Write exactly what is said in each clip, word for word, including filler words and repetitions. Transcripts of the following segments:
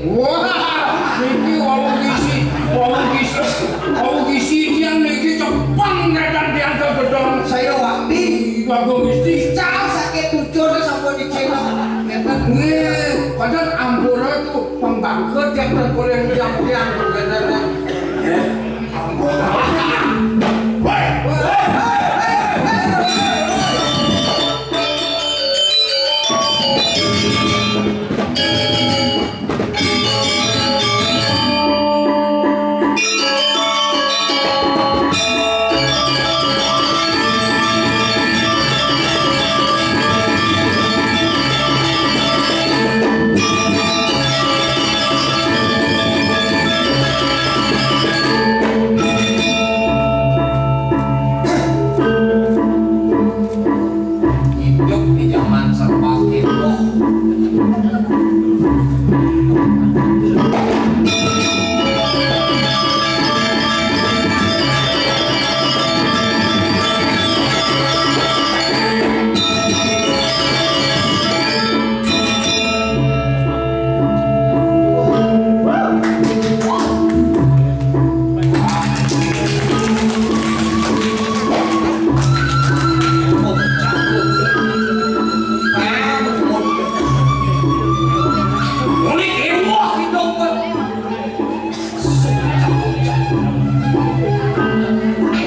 Wah, niki wau gisi, wau gisi, wau gisi tiang niki cepeng datang tiang ke gedong. Saya wakti. Bagus gisi. Cang sakit tujuh sampai di channel. Nggih, padahal ampura tu pembangkit yang tergolong tiang-tiang bener. Hidup di zaman serba heboh.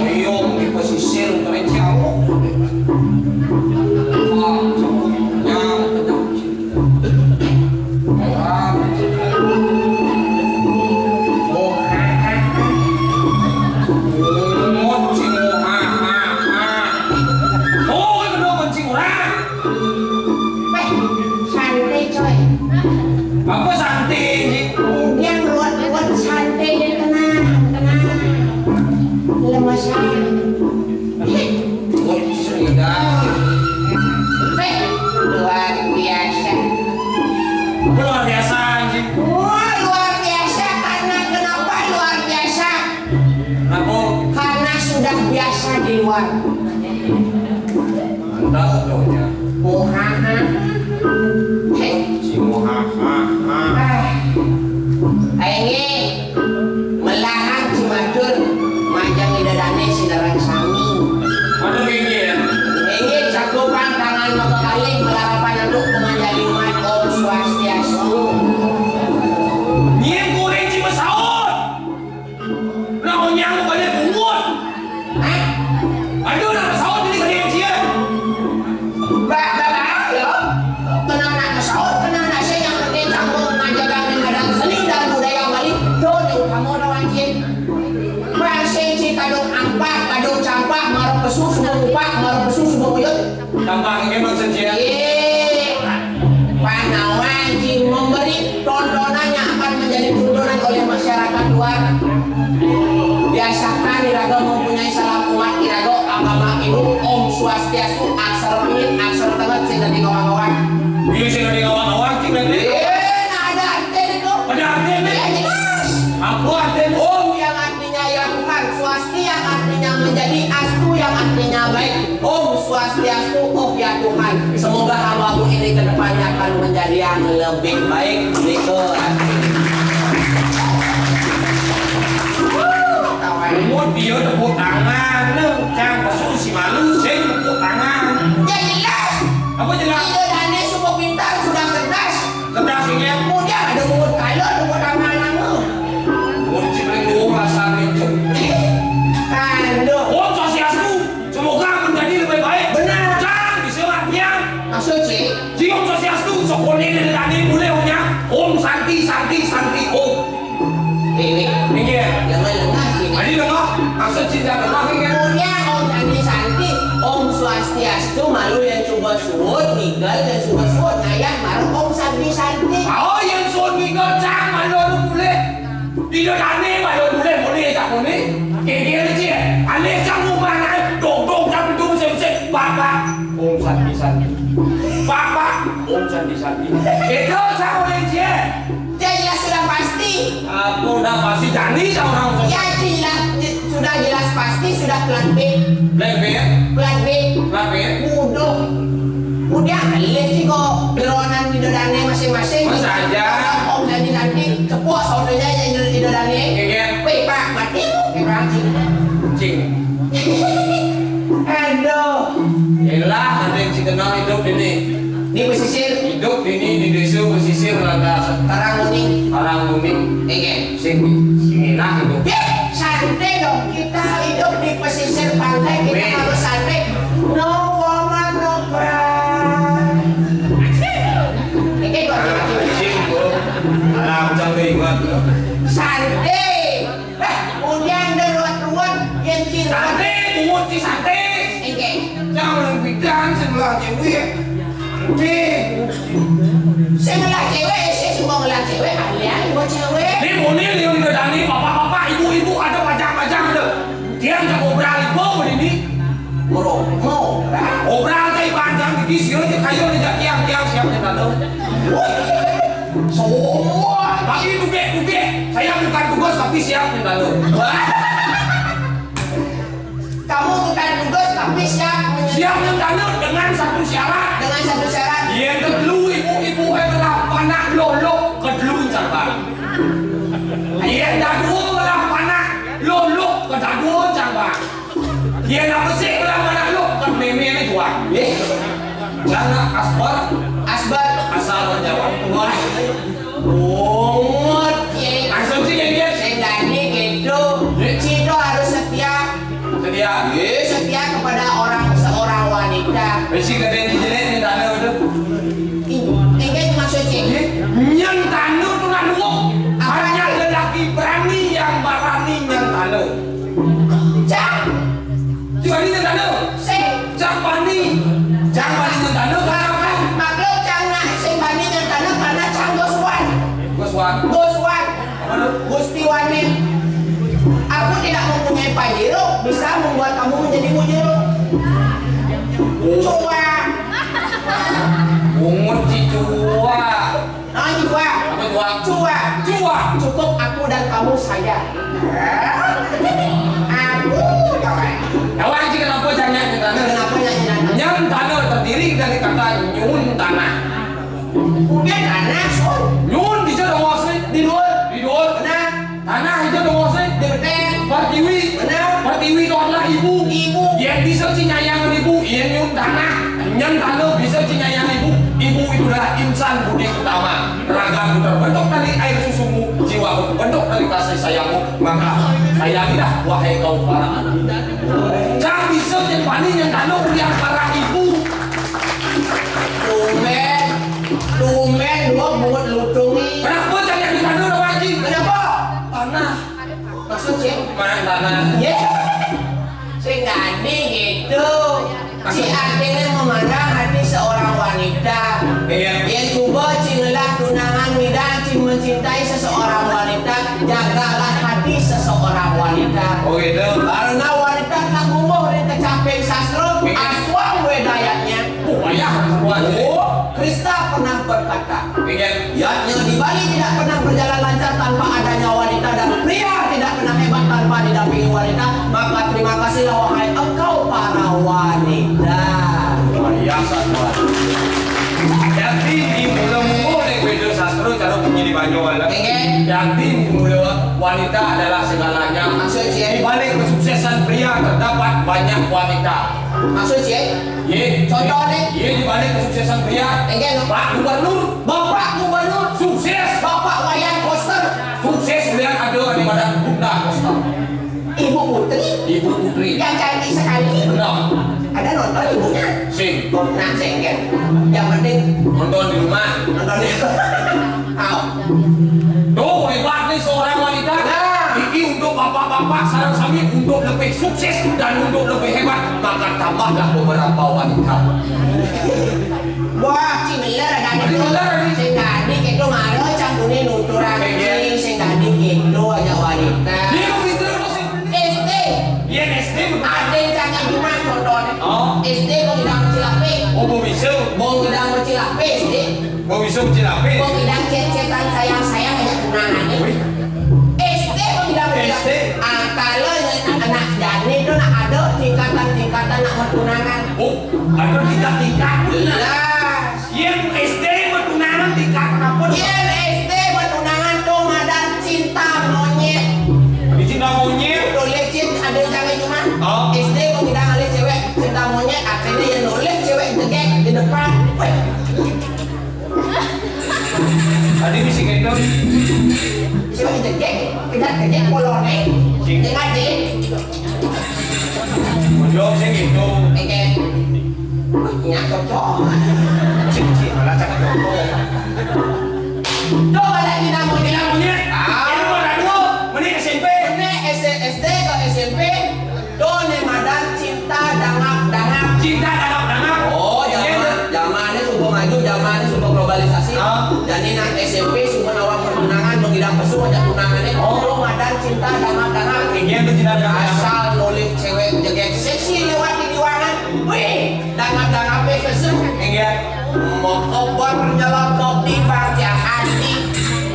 Boyong di pesisir, keren jauh. Wah, jauhnya. Orang. Mohaha. Moci mohaha. Oh, itu moci orang. Wéh, santai, coy. Apa santai, Ji? Yang ruwet-ruwet santai, tenang, tenang. Lemesan. Wah, sudah. Wéh, luar biasa. Luar biasa, Ji. Wah, luar biasa. Karena kenapa luar biasa? Kenapa? Karena sudah biasa di luar. Mantap, contohnya. Muhaha. Hei. Si muhaha. Ah. Ayo, nggih. Melarang si Madul majang ida dané sinaran sami. Madul nggih, ya. Nggih, cakupan tangan maka kalih melarapan anduk dengan jalimat Om Swastiastu. Nyén kuring si masaut. Nah, onyang pada bungut. Hah? Aduh, nak saut ini kena yang sia. Ba, ba, ba, ya. Kena nak saut, kena nak saya yang penting kamu mengajarkan dengan seni dan budaya Bali. Tuh, yang utama dah wajib. Bahasa si kadung ampak, kadung campak, marah pesu, semua upak, marah pesu, semua uyut. Gampang ini maksudnya. Iya. Panawan Ji memberi tontonan yang akan menjadi tontonan oleh masyarakat luar. Biasakan iraga mempunyai salam umat iraga, agama Hindu, Om Swastiastu, aksara pingit, aksara tenget, sing dadi ngawang-ngawang. Iya, sing dadi ngawang-ngawang, sing dadi. Iya, nah ada arti itu. Ada arti ini. Ya, jelas. Apa arti ini? Om yang artinya ya Tuhan, Swasti yang artinya menjadi, Astu yang artinya baik. Om Swastiastu, oh ya Tuhan, semoga hambamu ini ke depannya akan menjadi yang lebih baik. Gitu. Mun dia tepuk tangan, nah, cang pesu si malu, sing tepuk tangan. Ya jelas. Apa jelas? Iya, Dani, sudah pintar, sudah cerdas. Cerdas ini. Kemudian ada mulut kalau, tepuk tangan nama. Mun ciplek dua rasanya, Cuk. Aduh. Om Swastiastu. Semoga menjadi lebih baik. Benar. Cang, bisa latihan. Maksud sih? Ji Om Swastiastu, sekolah ini dari tadi mulai omnya. Om Santi, Santi, Santi, Om. Ini. Ini ya. Jangan lengah sini. Tadi lengah. Maksud cinta lengah ini kan? Punya Om Santi, Santi. Om Swastiastu, malu yang coba suut, nigal yang coba suut, ngayah marah Om Santi, Santi. Oh, yang suut nigal, cang, malu orang boleh. Tidak aneh, malu boleh, boleh, tak boleh. Kira-kira sih, aneh, cang, mau mana? Dong, dong, cang, itu, sih, sih, bapak. Om Santi, Santi. Bapak, Om Santi, Santi. Itu, cang, boleh, sih. Dia jelas sudah pasti. Aku udah pasti, jadi, cang, orang. Ya, jelas, je-, sudah jelas pasti, sudah plan B. Plan B, ya? Plan B. Plan B, ya? Bodoh. Udah, alih sih kok. Jeronan di dodane masing-masing. Masa aja? Om Santi, Santi. Cing. Aduh. Elah, ada yang cing kenal hidup ini. Di pesisir. Hidup ini di desa pesisir lantas. Karang Kuning. Karang Kuning. Oke. Sing, sing enak hidup. Ya, santai dong. Kita hidup di pesisir pantai, kita harus santai. No woman, no cry. Oke, gua. Sing, gua. Anak cang ingat. Santai. Eh, udah ada ruwet-ruwet, yang ci ruwet. Santai, bungut ci santai. Oke. Jangan bidan sebelah cewek. Oke. Sebelah cewek, saya semua ngelah cewek, ahli-ahli buat cewek. Ini muni, ini udah dani, bapak-bapak, ibu-ibu, ada pajak-pajak, ada. Dia nggak mau berani, mau ini. Bro, mau, obral kayak panjang, di sini aja kayu aja tiang-tiang siap nyetanam. Semua, tapi duge-duge, saya bukan tugas tapi siap nyetanam. Kamu bukan tugas tapi siap. Siap nyetanam dengan satu syarat. Dengan satu syarat. Iya, kedelu ibu-ibu, eh, lah, panak lolok, kedelu cabang. Iya, dadua lah, panak lolok, kedadua cabang. Dia nak besik belah mana lu, kan meme ni tuan. Eh. Sana asbar, asbar, asal menjawab. Wah. Bungut, ya. Langsung sih, ya, ya. Sendani gitu. Ya. Cito harus setia. Setia. Ya, setia kepada orang, seorang wanita. Besi gede di jenis ni tanah tu. Ini maksudnya. Ya. Nyen tanah tu nak dua. Hanya lelaki berani yang barani nyen tanah. Cang. Cang bani nyen tanah. Sing. Cang bani. Cang bani nyen tanah karena apa? Maklum cang nak sing bani nyen tanah karena cang goswan. Goswan. Goswan. Apa tu? Gusti Wanin. Aku tidak mempunyai pajero bisa membuat kamu menjadi bujero. Cua. Bungut ci cua. Nah, cua. Apa cua? Cua. Cua. Cukup aku dan kamu saja. Aku, kawan. Kawan, ci kenapa jangan nyen tanah? Kenapa jangan nyen tanah? Nyen tanah terdiri dari kata nyun tanah. Udah tanah, Sun. Nyun di sana, Bos, ni. Di luar. Di luar. Benar. Tanah hijau dongosé. Di beteng. Pertiwi. Benar. Pertiwi itu adalah ibu. Ibu. Yang bisa ci nyayang ibu, yang nyun tanah. Nyen tanah bisa ci nyayang ibu. Ibu itu adalah insan budi utama. Ragamu terbentuk dari air susumu, jiwamu terbentuk dari kasih sayangmu. Maka sayangilah, wahai kaum para anak. Cang bisa nyen bani nyen tanah yang para ibu. Tumben, tumben dua bungut lutung ni. Kenapa cang yang di tanah, Pak Haji? Kenapa? Tanah. Maksud sih? Mana tanah? Ya. Sing tadi gitu. Maksud? Ci artinya memandang hati seorang wanita. Iya. Ya, coba ci ngelah tunangan mida, ci mencintai seseorang wanita, jagalah hati seseorang wanita. Oh, gitu. Karena wanita tak umur yang kecapai sastra, iya, aswang wedayanya. Oh, payah, kuat. Oh, Krista pernah berkata, Yatnya di Bali tidak pernah berjalan lancar tanpa adanya wanita dan pria tidak pernah hebat tanpa didampingi wanita. Maka terima kasihlah wahai engkau para wanita. Luar biasa, Tuan. Jadi, di mula-mula ni beda sastra cara bunyi di Banjar lah. Okey. Jadi, mula wanita adalah segalanya. Maksud saya? Di balik kesuksesan pria terdapat banyak wanita. Maksud saya? Ye. Contoh ni? Ye, di balik kesuksesan pria. Okey, no. Pak Gubernur. Bapak Gubernur. Sukses. Bapak Wayan Koster. Sukses melihat ada di badan Bunda Koster. Ibu Putri. Ibu Putri. Yang cantik sekali. Benar. Ada nonton ibunya? Sing. Oh, nah, sing, kan? Yang penting nonton di rumah. Nonton di rumah. Au. Tuh, hebat nih seorang wanita. Nah. Ini untuk bapak-bapak, sareng sami untuk lebih sukses dan untuk lebih hebat, maka tambahlah beberapa wanita. Wah, ci beler ada. Ci beler, nih. Sing tadi kita malah campurnya nuturan. Iya. Sing tadi kita aja wanita. Dia mau pinter apa sih? S D. Iya, S D. Ada yang canggih cuma nonton. Oh. S D mau bilang cilapé. Oh, mau bisa. Mau bilang cilapé S D. Mau bisa cilapé. Mau bilang cet-cetan sayang-sayang aja tunangan. Wih. S D mau bilang cilapé. S D. Ah, kalau yang anak jani itu nak ada tingkatan-tingkatan nak bertunangan. Oh, ada tingkat-tingkat. Jelas. Yang S D bertunangan tingkat apa? Yang S D bertunangan tuh madan cinta monyet. Di cinta monyet. Tuh, licin. Oh. S D mau ngidang alih cewek cinta monyet, akhirnya ya nulis cewek jegek di depan. Weh. Tadi bisi gitu. Cewek jegek, kita jegek polone. Cing. Jegek, cing. Ujung sih gitu. Oke. Wah, iya cocok. Cing, cing, malah cakep cocok. Tuh, ada cinta monyet. Cinta monyet. Ah. Ini mah radio, mending S M P. Ini S D ke S M P. Tuh, ne madan cinta dangak-dangak. Cinta dangak-dangak. Oh, iya, zaman, zamannya sudah maju, zamannya sudah globalisasi. Ah. Jadi nang S M P sudah nawang pertunangan, mengidang pesu aja tunangannya. Oh. Tuh, madan cinta dangak-dangak. Iya, tuh cinta dangak-dangak. Asal nulis cewek jegek seksi lewat di ruangan. Wih, dangak-dangak pe pesu. Iya. Mau kobar nyelotop di bangsa hati.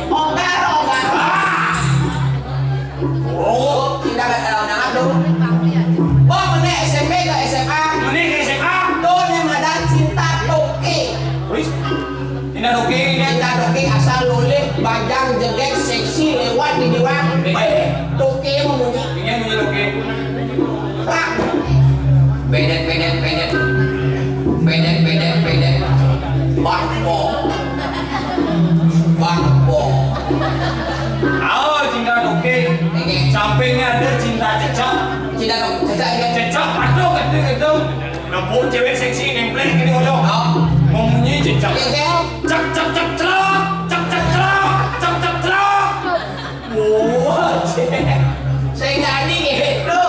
Ogar, ogar. Ah. Oh, cinta gak tahu nama tuh. Oh, mana S M P ke S M A? Mana ke S M A? Tuh, yang ada cinta toke. Wis, cinta toke ini. Cinta toke asal lulih, bajang, jegek, seksi, lewat di dewan. Wih, toke mau munyi. Ini yang munyi toke. Pak. Pedet, pedet, pedet. Pedet, pedet, pedet. Bangko. Bangko. Oh, cinta toke. Oke. Sampingnya ada cinta cecak. Cinta toke. Cecak, ya. Cecak, aduh, aduh, aduh. Nempuk cewek seksi, nemplek gini, ojo. Oh. Memunyi cecak. Oke, oke. Cak, cak, cak, celak. Cak, cak, celak. Cak, cak, celak. Wah, cek. Saya nggak gitu.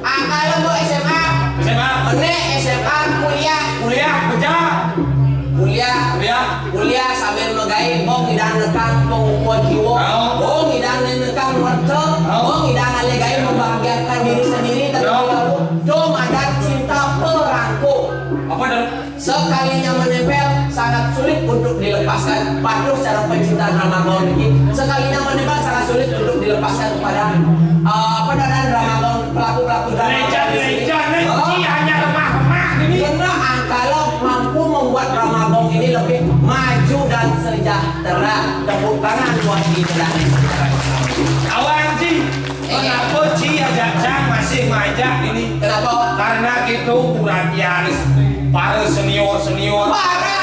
Ah, kalau mau S M A. S M A. Ini S M A kuliah. Kuliah, kerja. Kuliah. Kuliah. Kuliah sambil megai, bong ngidang nekang pengukuh jiwa. Oh. Bong ngidang nekang warga. Oh. Bong ngidang alih gai membahagiakan diri sendiri terlebih dahulu. Dong ada cinta perangko. Apa dong? Sekalinya menempel, sangat sulit untuk dilepaskan. Patuh cara pencinta Ramagon ini. Sekalinya menempel, sangat sulit untuk dilepaskan kepada, eh, apa namanya, Ramagon, pelaku-pelaku drama. Legend, legend, legend. Oh. Ci hanya remah-remah ini. Karena kalau mampu membuat Ramagon ini lebih maju dan sejahtera. Tepuk tangan buat kita. Awan, Ci. Kenapa Ci ajak Cang masih ngajak ini? Kenapa? Karena kita perhatian para senior-senior. Para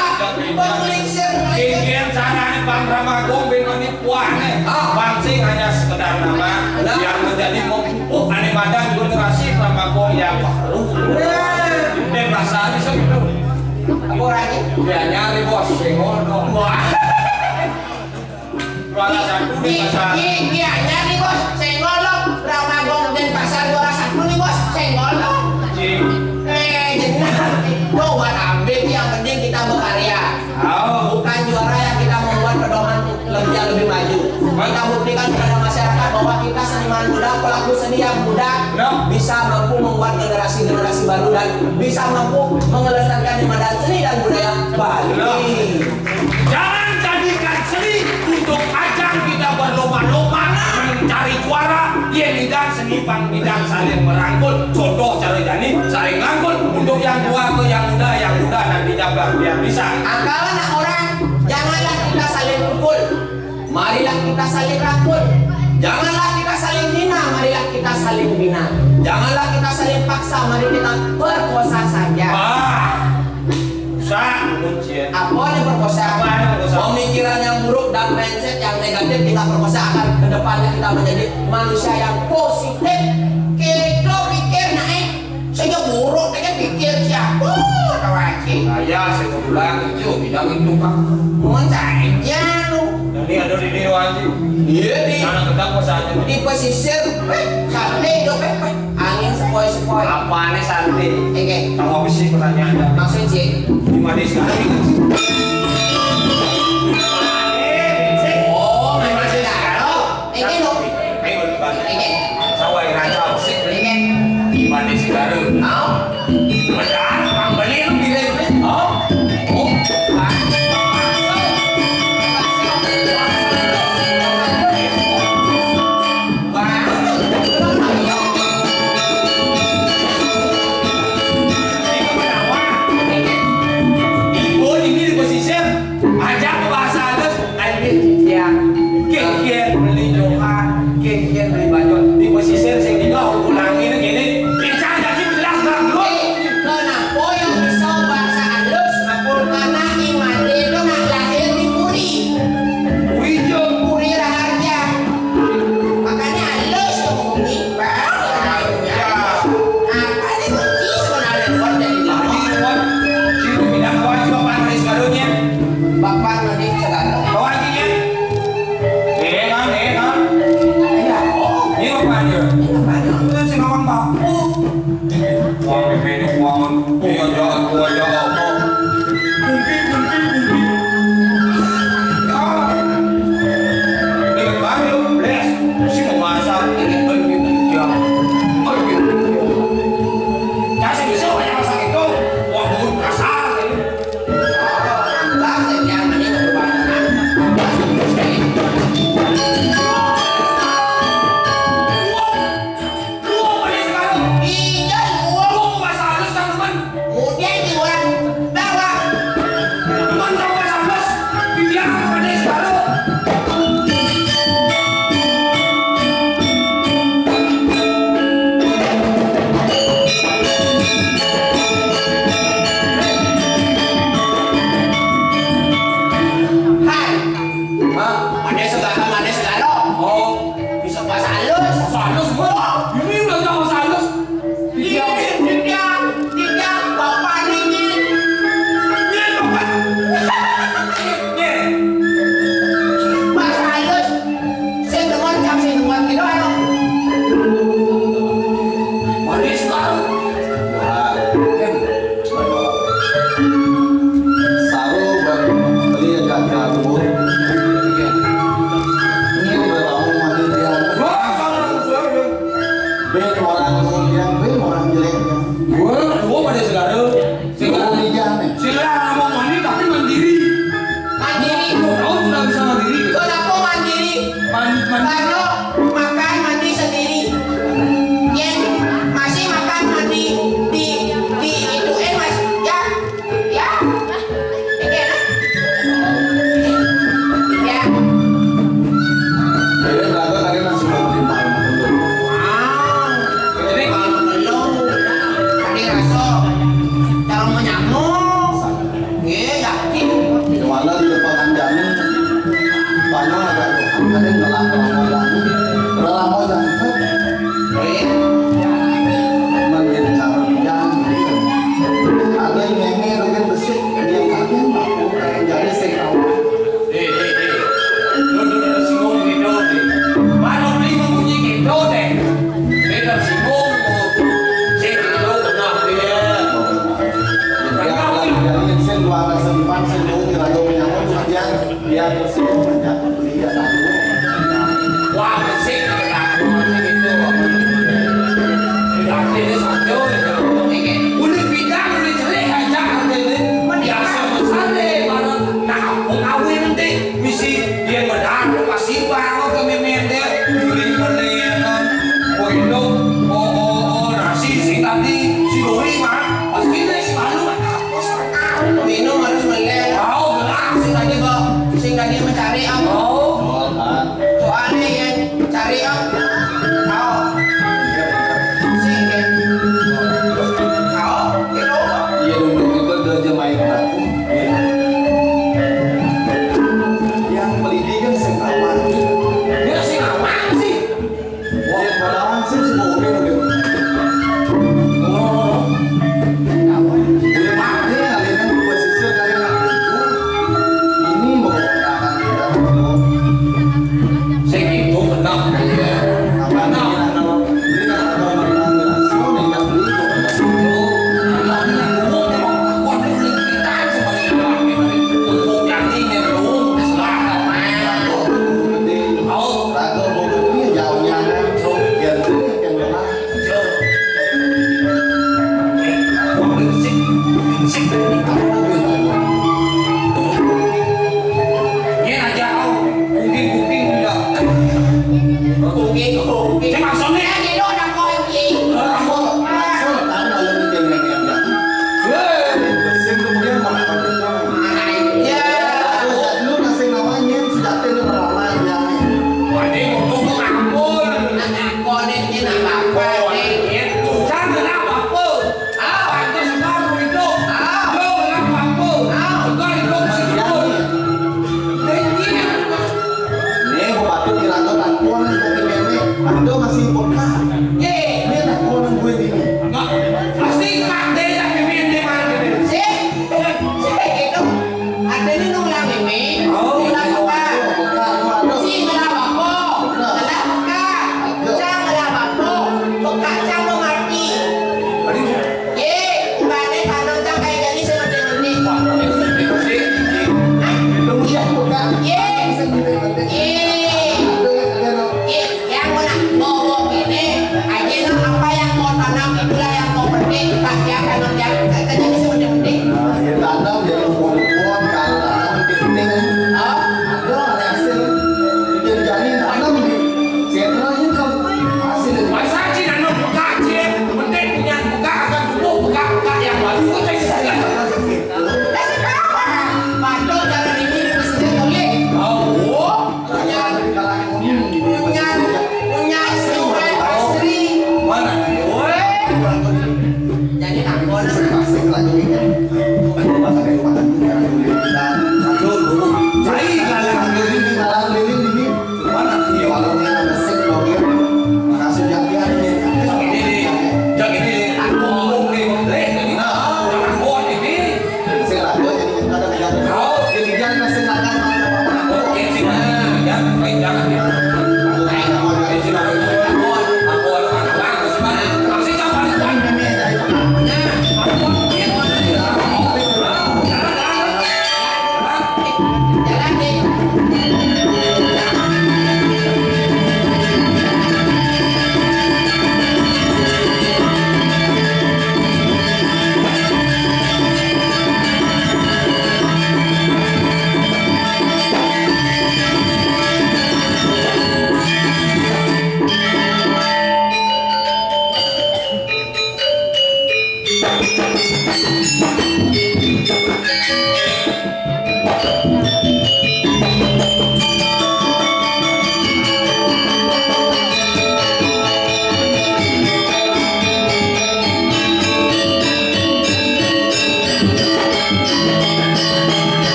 penglingsir. Ingin caranya Bang Ramagung bin ini puannya. Ah. Bang Cing hanya sekedar nama yang menjadi memupuk aneh badan generasi Ramagung yang baru. Nah. Dan bahasa bisa gitu. Apa orangnya? Dia nyari bos, senggol dong. Wah. Juara satu di pasar. Iya, iya, iya, nih, Bos. Senggol, lo. Ramagong dan pasar juara satu nih, Bos. Senggol, lo. Cing. Eh, jenar. Lo buat ambil, yang penting kita berkarya. Oh. Bukan juara yang kita membuat pedoman lebih, yang lebih maju. Kita buktikan kepada masyarakat bahwa kita seniman muda, pelaku seni yang muda, bisa mampu membuat generasi-generasi baru dan bisa mampu melestarikan iman dan seni dan budaya Bali. Jangan jadikan seni untuk ajang kita berlomba-lomba mencari juara. Dia bidang seni, bang bidang saling merangkul. Contoh cara jani, saling rangkul. Untuk yang tua ke yang muda, yang muda nantinya biar, biar bisa. Angkalan orang, janganlah kita saling pukul. Marilah kita saling rangkul. Janganlah kita saling hina, marilah kita saling bina. Janganlah kita saling paksa, mari kita perkosa saja. Ah, susah, kuncian. Apa yang perkosa? Apa yang perkosa? Pemikiran yang buruk dan mindset yang negatif kita perkosa akan kedepannya kita menjadi manusia yang positif. Kita pikir naik. Saya buruk, saya pikir siapa? Tahu aja. Saya, saya pulang itu, bilang itu, Pak. Cuman saya aja lu. Jadi ada di dia aja. Iya, di sana kedap pas aja. Di pesisir, eh, santai hidup, eh, eh. Angin sepoi-sepoi. Apa nih santai? Oke. Tahu apa sih pertanyaannya? Maksud sih? Gimana sih? Oh, memang sih. Oke, lo. Oke. Sawah raja sih. Oke. Gimana sih baru? Tahu? Benar, Bang Beli lu pilih. Oh. Oh. Ibu ini di pesisir, ajak ke bahasa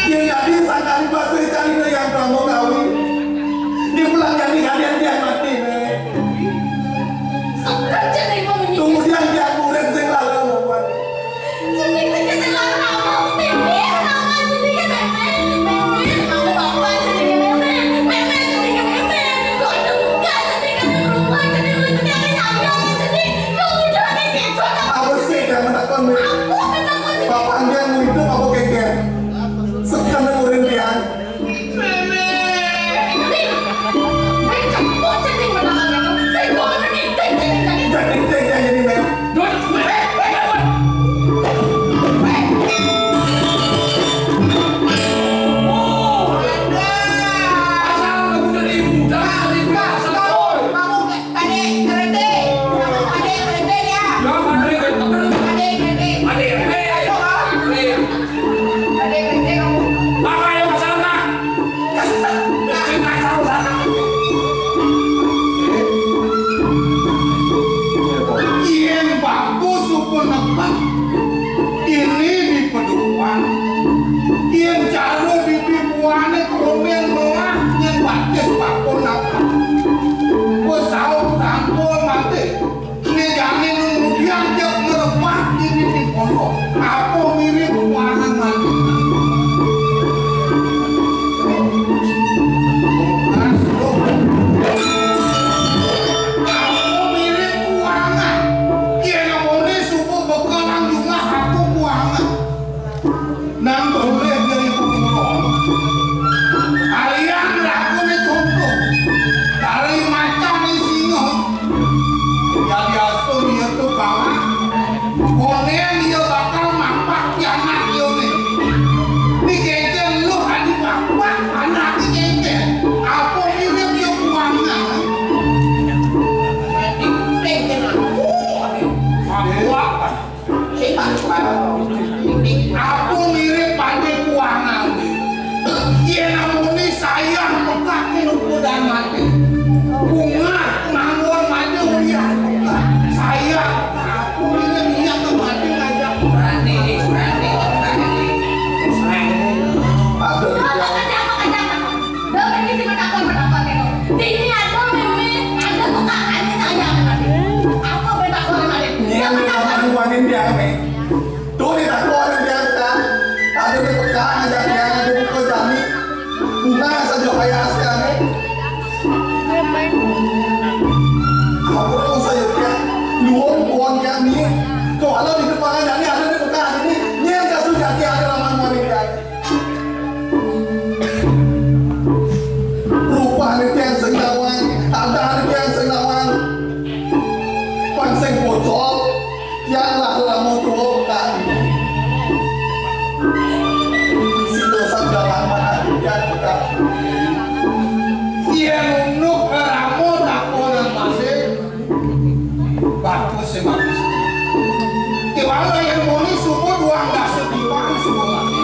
Yén jadi sakali basa cari yang kamu kawin. Di pulang jadi kalian dia mati, Nek. Suka jadi mau menikah. Kemudian dia murid sing lara lawan. Jadi kerja sing lara apa? Mimpi apa? Jadi kan Meme. Meme, mau bapak jadi kan Meme. Meme jadi kan Meme. Kok ada buka jadi kan rumah jadi lu jadi ada sayang jadi. Lu udah nih, apa sih yang menakon, Nek? Apa menakon? Bapak dia mau hidup apa keker? Sekarang urin dia. Pade, kerete. Nama pade, kerete ya. Ya, pade, kerete. Pade, kerete. Pade, kerete. Pade, kerete kamu. Apa yang masalah? Kasih tahu sana. Yen bagus suku nepat. Ini di pedukuhan. Yen cara di pipuane konden doang, yen batis bakul nepat. Wes saut sampun mati. Nek jane nunggu diajak ngerebat ini di pondok. Apa mirip kuangan mati? Apa mirip kuangan? Yen ngomongnya subuh bekal nang jumlah aku kuangan. Nang boleh dari kumpulan. Kalian lagu ni contoh. Dari macan ni singa. Jadi astu dia tu kalah. Konen dia bakal mampak di anak dia ni. Ni kecil lu adi mampak anak ni kecil. Apa mirip dia kuangan? Kecil aku. Aku apa? Aku mirip pade kuangan. Yen amune sayang pekak ning udan mati. Bunga nganggon made ulian. Sayang aku mirip minyak ke mati ngajak. Berani, berani, berani. Aduh, ya. Udah pergi si petakon-petakon itu. Dini aku meme ada pekaan ini saya tadi. Aku petakon tadi. Iya, memang kuanin dia, Mek. Tuh, ditakon dia, kan. Ada di pekaan aja, dia ada di pukul jani. Bunga saja kayak asli, Mek. Aku tuh saya, kan. Luang pohon kami. Tuh, ada di depan aja, ini ada di pekaan ini. Ini yang kasus jati ada laman wanita. Rupane tiang sing nawang, tandane tiang sing nawang. Pan sing pocol, tiang lah lamo tuwa kali. Sitosan dalan manah tiang kali. Yen unduk ramo takonan masih, bagus sih, bagus. Tiwala yang muni suku duang dasa tiwang suku mati.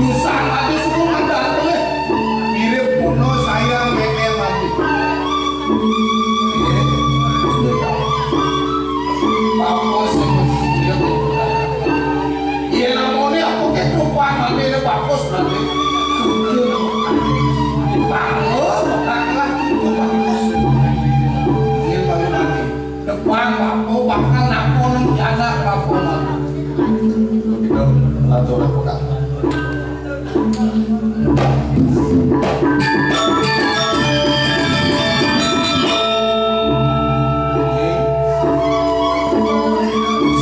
Dusan mati suku mandal boleh. Mirip kuno sayang meme mati. Bagus sih, bagus. Iya, namanya aku ke tumpang, nanti ada bagus, nanti. Bangun, bukanlah itu bagus. Ini baru nanti. Depan, bapak, bakal aku nih, anak bapak. Itu, atur aku, Kak.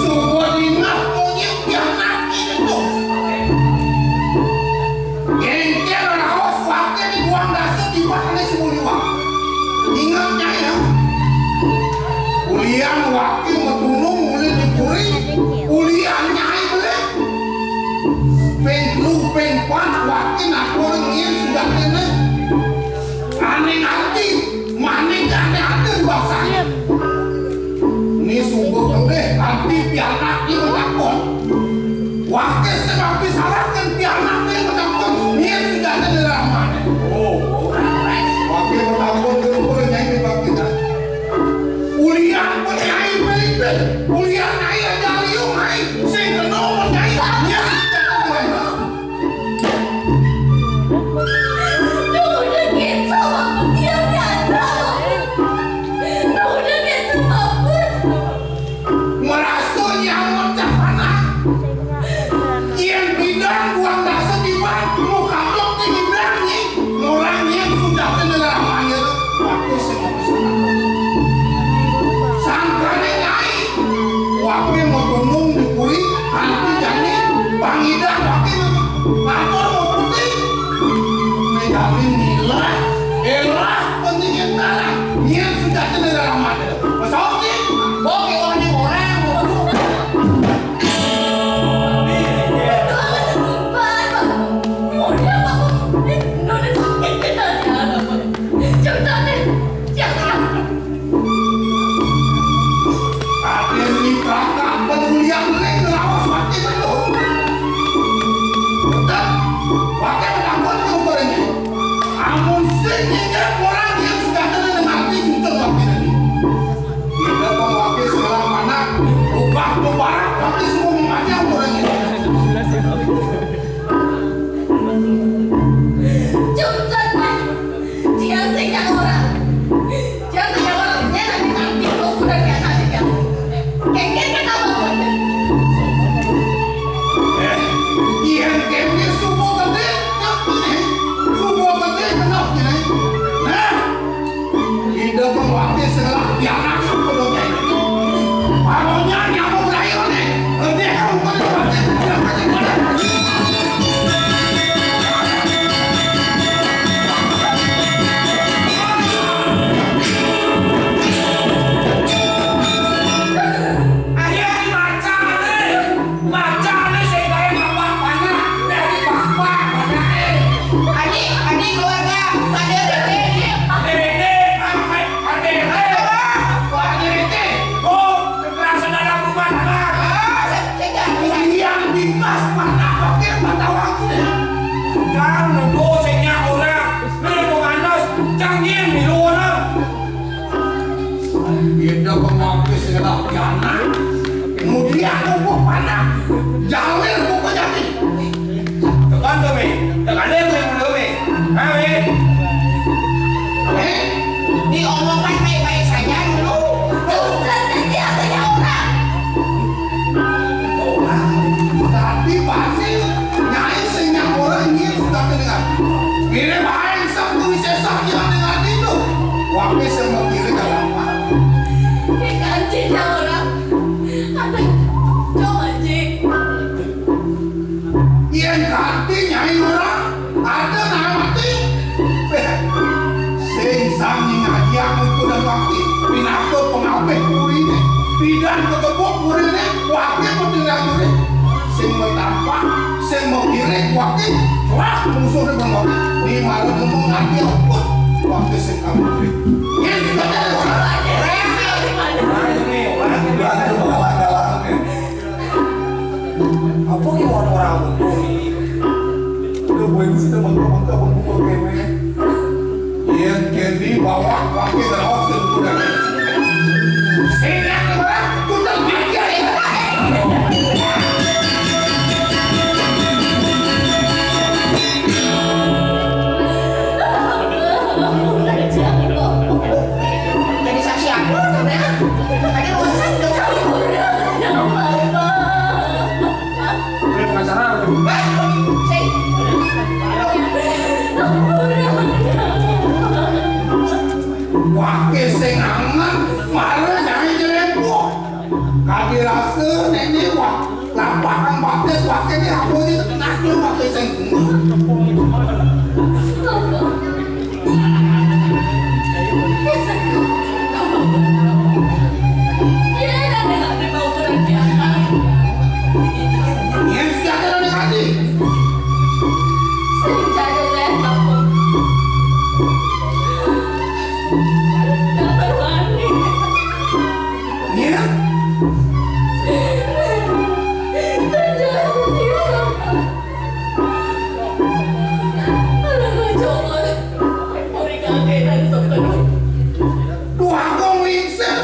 Sungguh dingah monyet yang mati itu. Engker raos wake dibuang dasa tiwak ane si Muliwak. Inget, Nyai, ya. Ulian wake metunung uli di puri, ulian Nyai beli. Ping telu, ping pat, wake nakon ngin sudah kene. Ane ngarti, manik ane ada di basane. Ni sungguh tengah, ngarti pianak ni menakon. Wake sing api salah kan pianak ni menakon. Ngin sudah kene rahmane. Oh, wake menakon ke rupa nyai ni bakti dah. Ulian pun nyai beli, ulian nyai aja. Mubarak, tapi semua macam orang ini. Cungkat, Mas. Dia sing orang. Dia sing orang. Dia nanti nanti kau udah dia nanti dia. Kengkeng kata apa? Eh, iya, kengkeng semua gede, tapi semua gede kenapa nih? Nah, Ida pemati setelah dia anak suku dongeng. Barunya nyamuk berair nih. Lebih kamu pada Ayo dibaca nih. Macane sing gawe bapak panak, dadi bapak panake. Ani, ani keluarga, Pak D R T. Pak D R T, Pak D R T. Pak D R T. Oh, kekerasan dalam rumah tangga. Ah, saya tidak. Yang dikas mana pakai mata waktu. Jangan nuduh sing nyak ora. Nek kok panas, cangin di luar. Beda pemapis dengan anak. Kemudian aku panak. Jawir buku jadi. Tekan tuh, Mi. Tekan deh, Mi, dulu, Mi. Hah, Mi? Eh, diomongkan baik-baik saja dulu. Tuh, kan nanti akhirnya orang. Tapi pasti nyai sing nyang ora nying sudah kedengar. Mirip ae satu wisesa kira dengan itu. Wae sing mau kiri dalam apa? Ini kanji ya orang. Ada cok anjing. Yen kanti nyai ora ada nang mati. Sing sami ngaji aku kudu bakti pinaka pengabeh purine. Pidan kegebuk purine wake petindak dure. Sing metampak, sing menggiring wake. Wah, musuh di bengok. Di malam ngomong ngaji aku. Wake sing kabur. Yen sudah ada orang. Bantu malah kalah. Apa ki wong ora untung iki? Lho, kowe iki sing mengko-mengko pembuka kene. Yen Candy bawa wakil raos ke kuda. Sing aku ora kuda mati ae. Jadi saksi apa, Bunda? Tadi urusan udah tahu. Udah pengacara. Hah? Sing. Wake sing anget, mara nyai jerepok. Kaki rasa nenek wah lapangan batis wake ni apa ni tengah tu wake sing. Yen senjata dari hati. Senjata dari hati. Yen. Duh, aku nglingsir.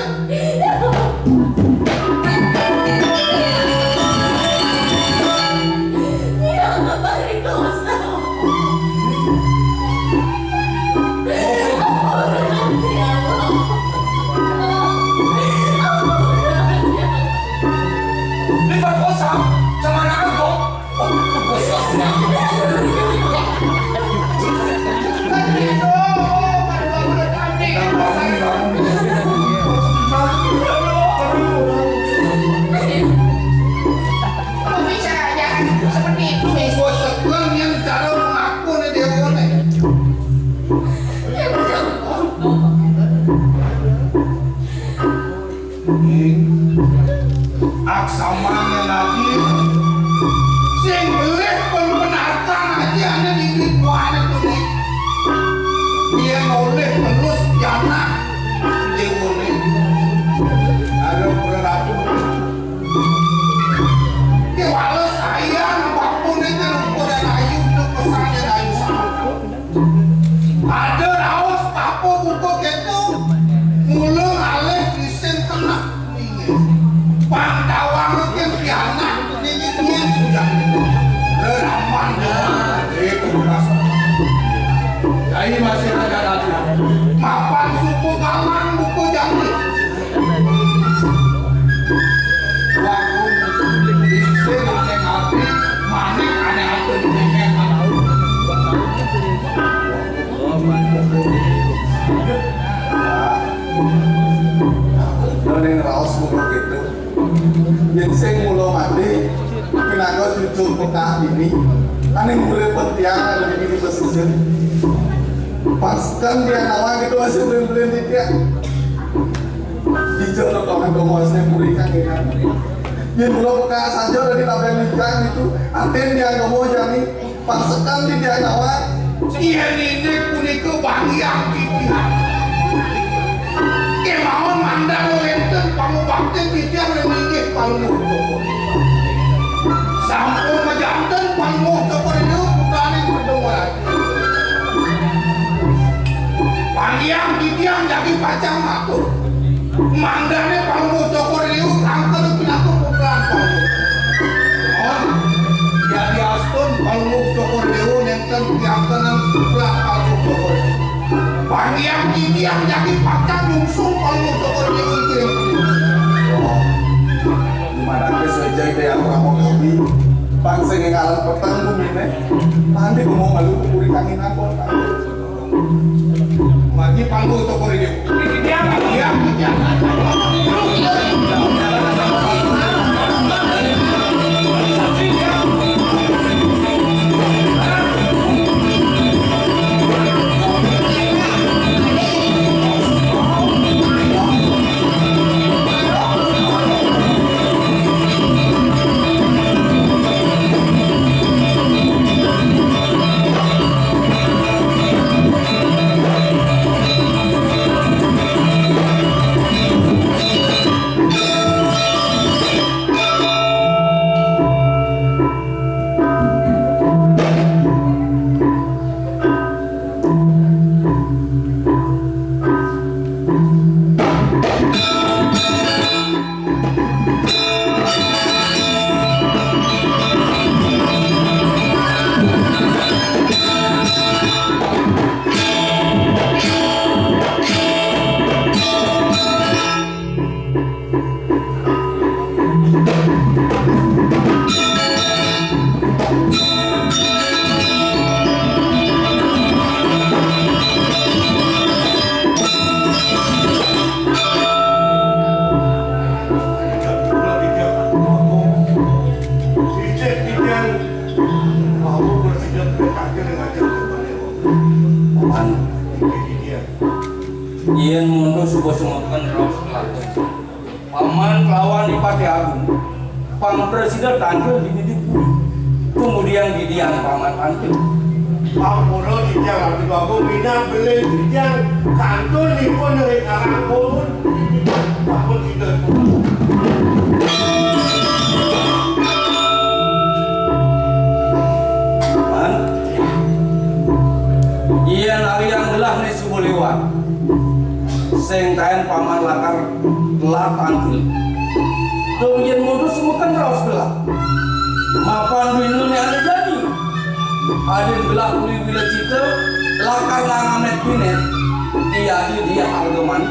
Diperkosa sama anak engkau. Kok bisa jahat seperti itu? Sebuah sebuah yang cara mengaku nih dia. Ing aksamane lagi sing belih pun penatan aja ane di kuane kuning. Dia oleh terus jana dewone. Ada perlaku. Dia wales sayang apapun itu ukuran ayu untuk pesan dan ayu sama. Ada raos apa buku gitu? Mula alih isin kena. Pang tawang Ning raos mula kéto. Yén sing mula mati, pinaka cucuk pekak dini. Ané urip tiang anu di pesisir. Pas kan tiang nawang kéto masih belin-belin di tiang. Dijak totohan komo asli puri kang enak. Yén mula pekak saja dari tabeng wijang itu, atin tiang komo jani. Pasekan titiang nawang. Yén indik punika banggiang titiang. Kémaon mangda wénten pangubaktin titiang ring inggih Palungguh Cokor. Sampun majanten Palungguh Cokor Dewa putraning Pedung Waraja. Banggiang titiang jagi pacang matur. Mangdané Palungguh Cokor Dewa kangken pinaka putran Palungguh. Mohon, yadiastun Palungguh Cokor Dewa nénten piyantenan putran Palungguh Cokor Dewa. Banggiang titiang jagi pacang nyungsung Palungguh Cokor Dewa iki. Dumadak Ida Hyang Rama Kawi, bangsa ing alam peteng guminé, mangda gumo malu puri kangin angkon. Margi Palungguh Cokor Dewa. Titiang, titiang, titiang. Paman, yén mundus suba sumeken raos kelakon. Paman kelawan Ipati Agung, pang prasida tangkil di didi puri. Kemudian didian paman tangkil. Ampura titiang Ratu Agung, minab belih titiang kantun ipun ring Karang Kulun. Sampun sida ipun. Paman, iya nariang gelah né suba liwat. Sing taén paman lakar telat tangkil. Tur yén mundus sumeken raos gelah. Mapan duéné ané jani. Adin gelah uli wila cita, lakar ngamét pinét. Iya di dia arga mani.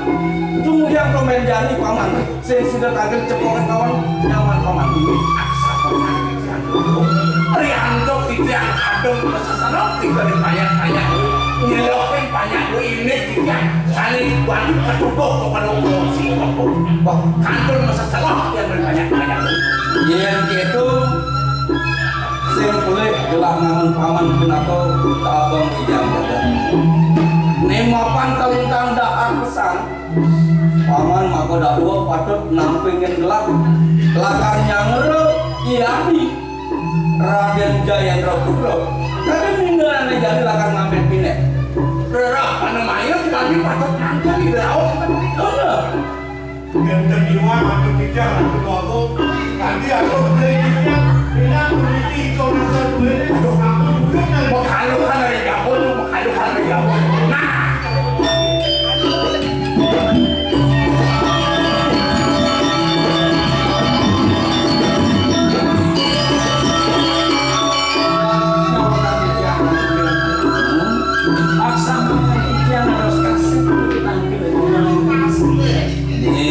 Tunggiang tombén jani paman. Sing sida tagih cepokan kawan nyaman paman. Aksa paman titiang dulu. Riantuk titiang adem maseselok tiga di payak-payak. Nyelokin payak ini titiang saling bantu ketubuh kepada si. Wah, kantun maseselok tiang di payak-payak. Yén kéto, sing polih gelah ngangon paman pinaka tabang wijang dadan. Né mapan kalintang dahar pesan. Paman maka dadua patut nampingin gelah lakar nyangra i adi Radén Jayendra Putra. Kadén ninggalane jani lakar ngambil pineh. Rerah panemaya kami patut nangkal di laut. Bener. Yen tadiwa maju tijang maju logo, tadi aku beli tijang, bilang beli tiga nangkal duit, aku juga nangkal. Makaluhan dari dapur, makaluhan dari dapur. Nah. Ini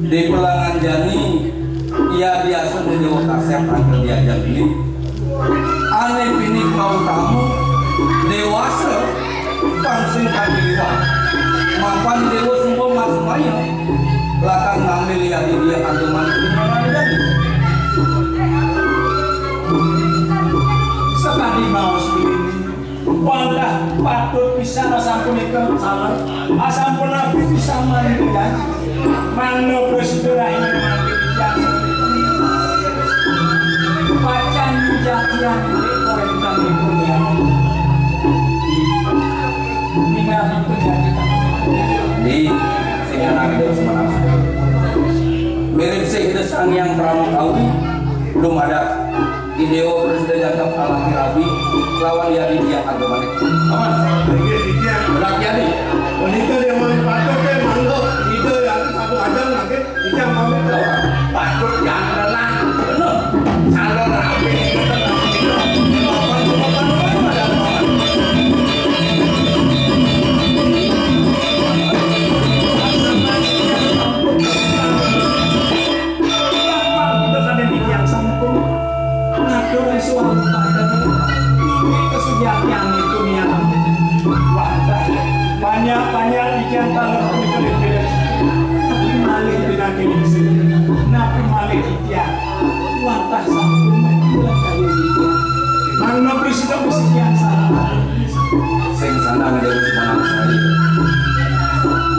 di pelangan jani, ia biasa menjawab kasep angker diajak beli. Ane pinih mau tamu, dewasa, pansing kami liwat. Mapan dewa semua Sumaya lakar ngambil yadi dia kantong manik di mana dia. Sakadi baos ini, wadah patut pisan asapunika salah. Asampun napi pisan manik ya. Mangda prasida rahina mati. Pacan jatian di korentan di dunia. Di, sing anak Dewa Semarang. Mirip sih itu Sang Hyang Pramakawi, belum ada di Dewa Presiden jangkep alaki rabi, lawan ya di dia agama nih. Aman. Lagi di dia. Berat ya nih. Wanita dia mau patut teh mangga, ide yang satu aja lagi. Ijang pamit lawan patut yang tenang. Bener. Calon rapi. Bapak udah ada di tiang sampun. Ngatur suami pada ini kesejatian itu niat. Wah, banyak-banyak ikan kalau kami kali beda. Napi malih pinake ningsih. Napi malih ikan. Watah sampun bulan kali ikan. Mangga prasida bisikian salah. Sing sana ada semangat saya.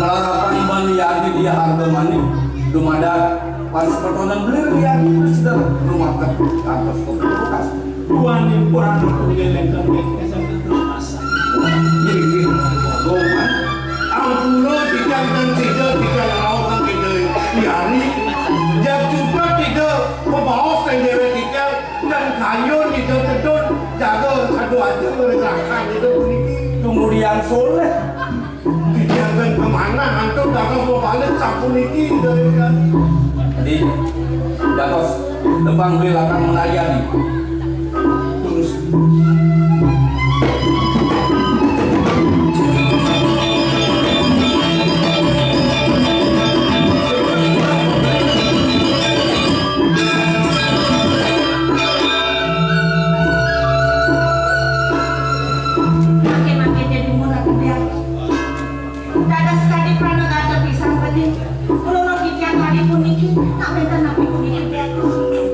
Melarapan iman yadi dia harga manik. Dumadak pas pertonan belir yadi prasida rumah kantos kopi kulkas. Buaning purana kuwi lengkeng lengkeng masa. Nggih, nggih. Ampura titiang dan sida titiang raos kang Ida Hyang. Jan cupat Ida bebaos kang dewek titiang dan kayun Ida tedun jaga sadu aja ngregrakan Ida puniki. Kemudian soleh. Titiang ten pamanah antuk dados bebales sapuniki, Ida Hyang. Di dados tebang beli lakang menayani. Terus. Makin-makin jadi umur aku ya. Dados kadi pranagata pisan bening. Kruna titiang kadi puniki, tak wénten napi puniki, Déwa.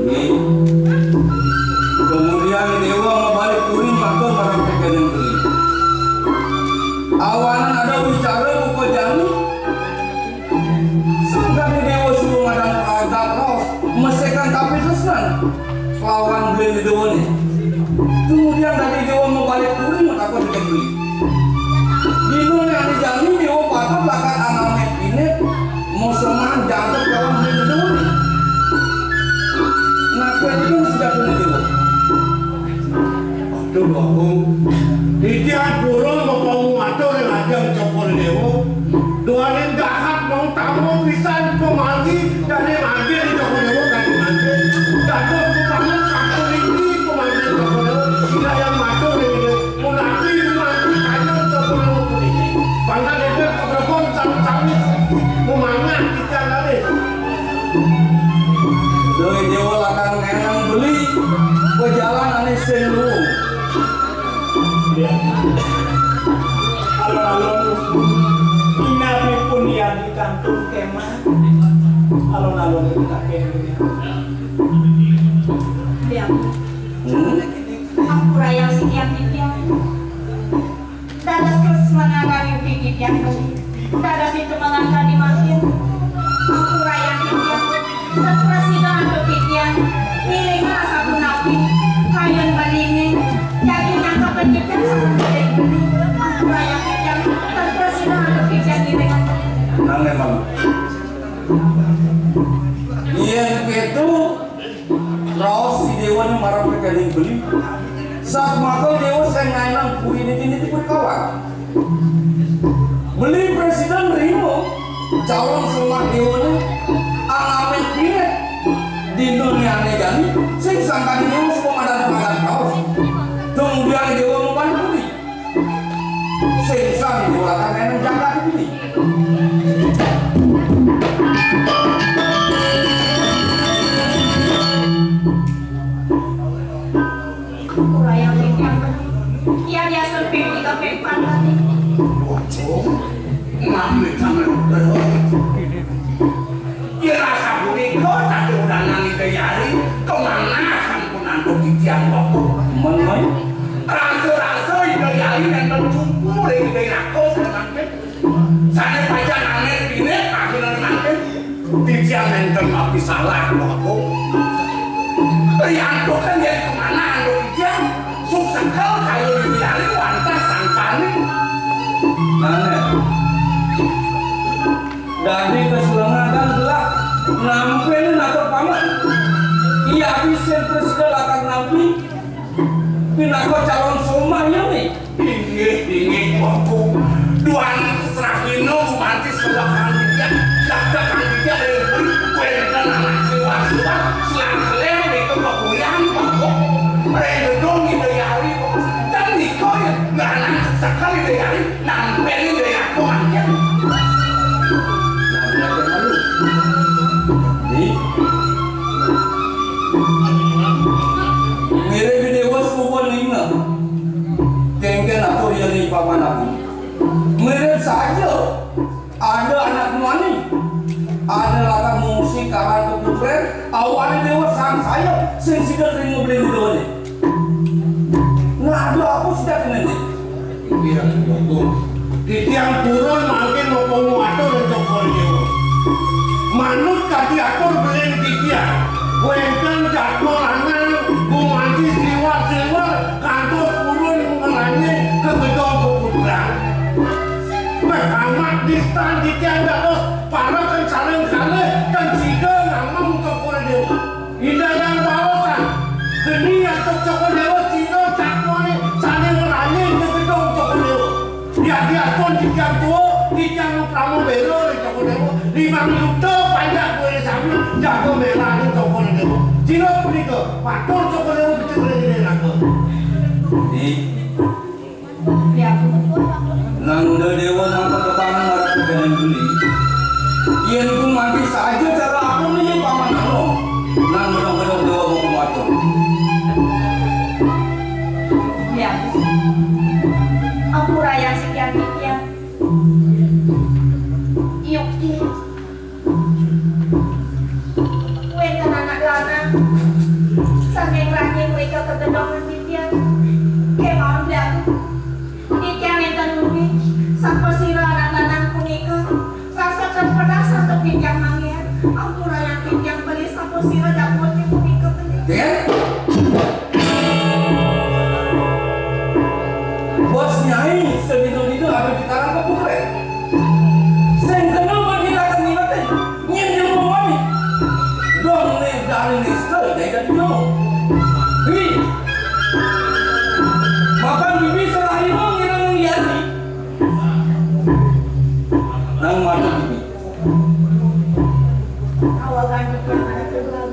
Nggih. Kemudian Déwa mabalik kuring matur marang tekening beli. Awanan ada wicara buka jani. Sangkane Déwa suruh ngadang pragat raos, mesekan kapitresnan. Lawan beli Déwa ne. Kemudian dadi Déwa mabalik kuring matakon tekening beli. Dina né ané jani Déwa patut lakar anamé pinit, mosoman jangkep lawan beli Déwa né. Nah, kuwi kan sudah kena Déwa. Aduh, Agung. Titiang purun mapangatur ring ajeng Cokor Déwa. Duaning dahat mau tamu pisan pamargi, dadi mangkin Cokor Déwa kadi mangkin. Dados pamargi sapuniki pamargi Cokor Déwa. Sida yang matur ring Ida. Punapi mangkin kayun Cokor Déwa puniki. Pangkat Ida pagrebon sawit-sawit. Mumangah titiang kalih. Doi Déwa lakar ngenang beli, bejalan ané sing luung. Alon-alon, inapipun yadi kantun kemah. Alon-alon kabéh dunya. Déwa. Hmm? Ampurayang sikian titiang. Dados terus mengangkani pikir yang beli. Dados itu mengangkani makin. Ampurayang titiang. Terus sida antuk titiang. Ngiling rasa punapi. Kayun beliné. Jadi nyangka pendidikan sama tidak beli. Ampurayang titiang. Terus sida antuk titiang ngiling. Nang memang. Yén kéto, raos si Déwa né marang tekening beli. Satmaka Déwa sing ngaénang puri niki-niki pun kawan. Beli presiden nrima calon semar Déwa né, anamé pinit. Dina né ané jani, sing sangkadi Déwa suba madan pagat raos. Kemudian Déwa mabalik puri. Sing sang diulataken jagat iki. Ora yang yang yang ya sampai tiga pempat tadi. Ngambil tangan. Yang waktu men-men. Rasa-rasa Ida Hyang nénten cupu ring Ida Hyang sané mangkin. Sané pacang anet pinih akhirnya mangkin. Titiang nénten mapi salah, Mbok Agung. Riantukan yén kémanah antuk titiang, suksekel kayun Ida Hyang wantah sangkaning. Nah, né. Dadi kaselengahan gelah nampénin atur paman. Iya, abisin prasida lakar nampi pinaka calon somah, ya, né? Inggih, inggih, Mbok Agung. Duaning srahina gumanti selekan titiang, dakdékan titiang ring buri, wénten anak siwar-siwar, selang-seling, nika bebuyan, Mbok Agung. Ring gedung Ida Hyang, ten nika ya, nganang sekali Ida Hyang. Nampénin daya aku mangkin. Nah, belajar malu. Nih. Mirib déwa suba ninga. Kéngkén atur ya ning paman aku. Mirib saja. Ada anak muani. Ada lakar ngungsi karan ka putrén, awané déwa sangsaya sing sida trima beli mudané. Nah, ada apa sida kéné? Inggih, Ratu Agung. Titiang purun mangkin mapangatur ring Cokor Déwa. Manut kadi atur belin titiang, wénten jadma lanang gumanti sliwar-sliwar kantos purun ngranying ka gedong kaputran. Méh amat distan titiang dados parekan sareng kalih tan sida namung Cokor Déwa. Ida Hyang baosan, geni antuk Cokor Déwa sida jadmané sané ngranying ka gedong Cokor Déwa. Yadiastun titiang tua, titiang maprama béla ring Cokor Déwa, limang yuta panjak duéné sami jaga mélanin Cokor Déwa. Sira punika, matur Cokor Déwa becik ring Ida Hyang. Nanda Déwa mangkatebang marep teganing beli. Yén gumanti saja cara aku nih paman anu. Nanda Déwa mau kumatur. Ya. Ampurayang sikian titiang. Yukti. Wénten anak lanang saking ranying mrika kagedongan titiang. Kémaon beli aku. Titiang nénten nuli sapasira anak lanang punika. Rasa kempedang santuk titiang manggihan. Ampurayang titiang beli sapasira dapur punika beli. Dén? Bos Nyai sedina-dina ada di karang keputrén. Sing kena bagi rakan ngingetin, nyindir mawani. Dong né dari nista dari dadi nyawa. Hi. Makan bibi selain mau ngirangan yati. Nang mata bibi. Awagan titiang anak tunggal.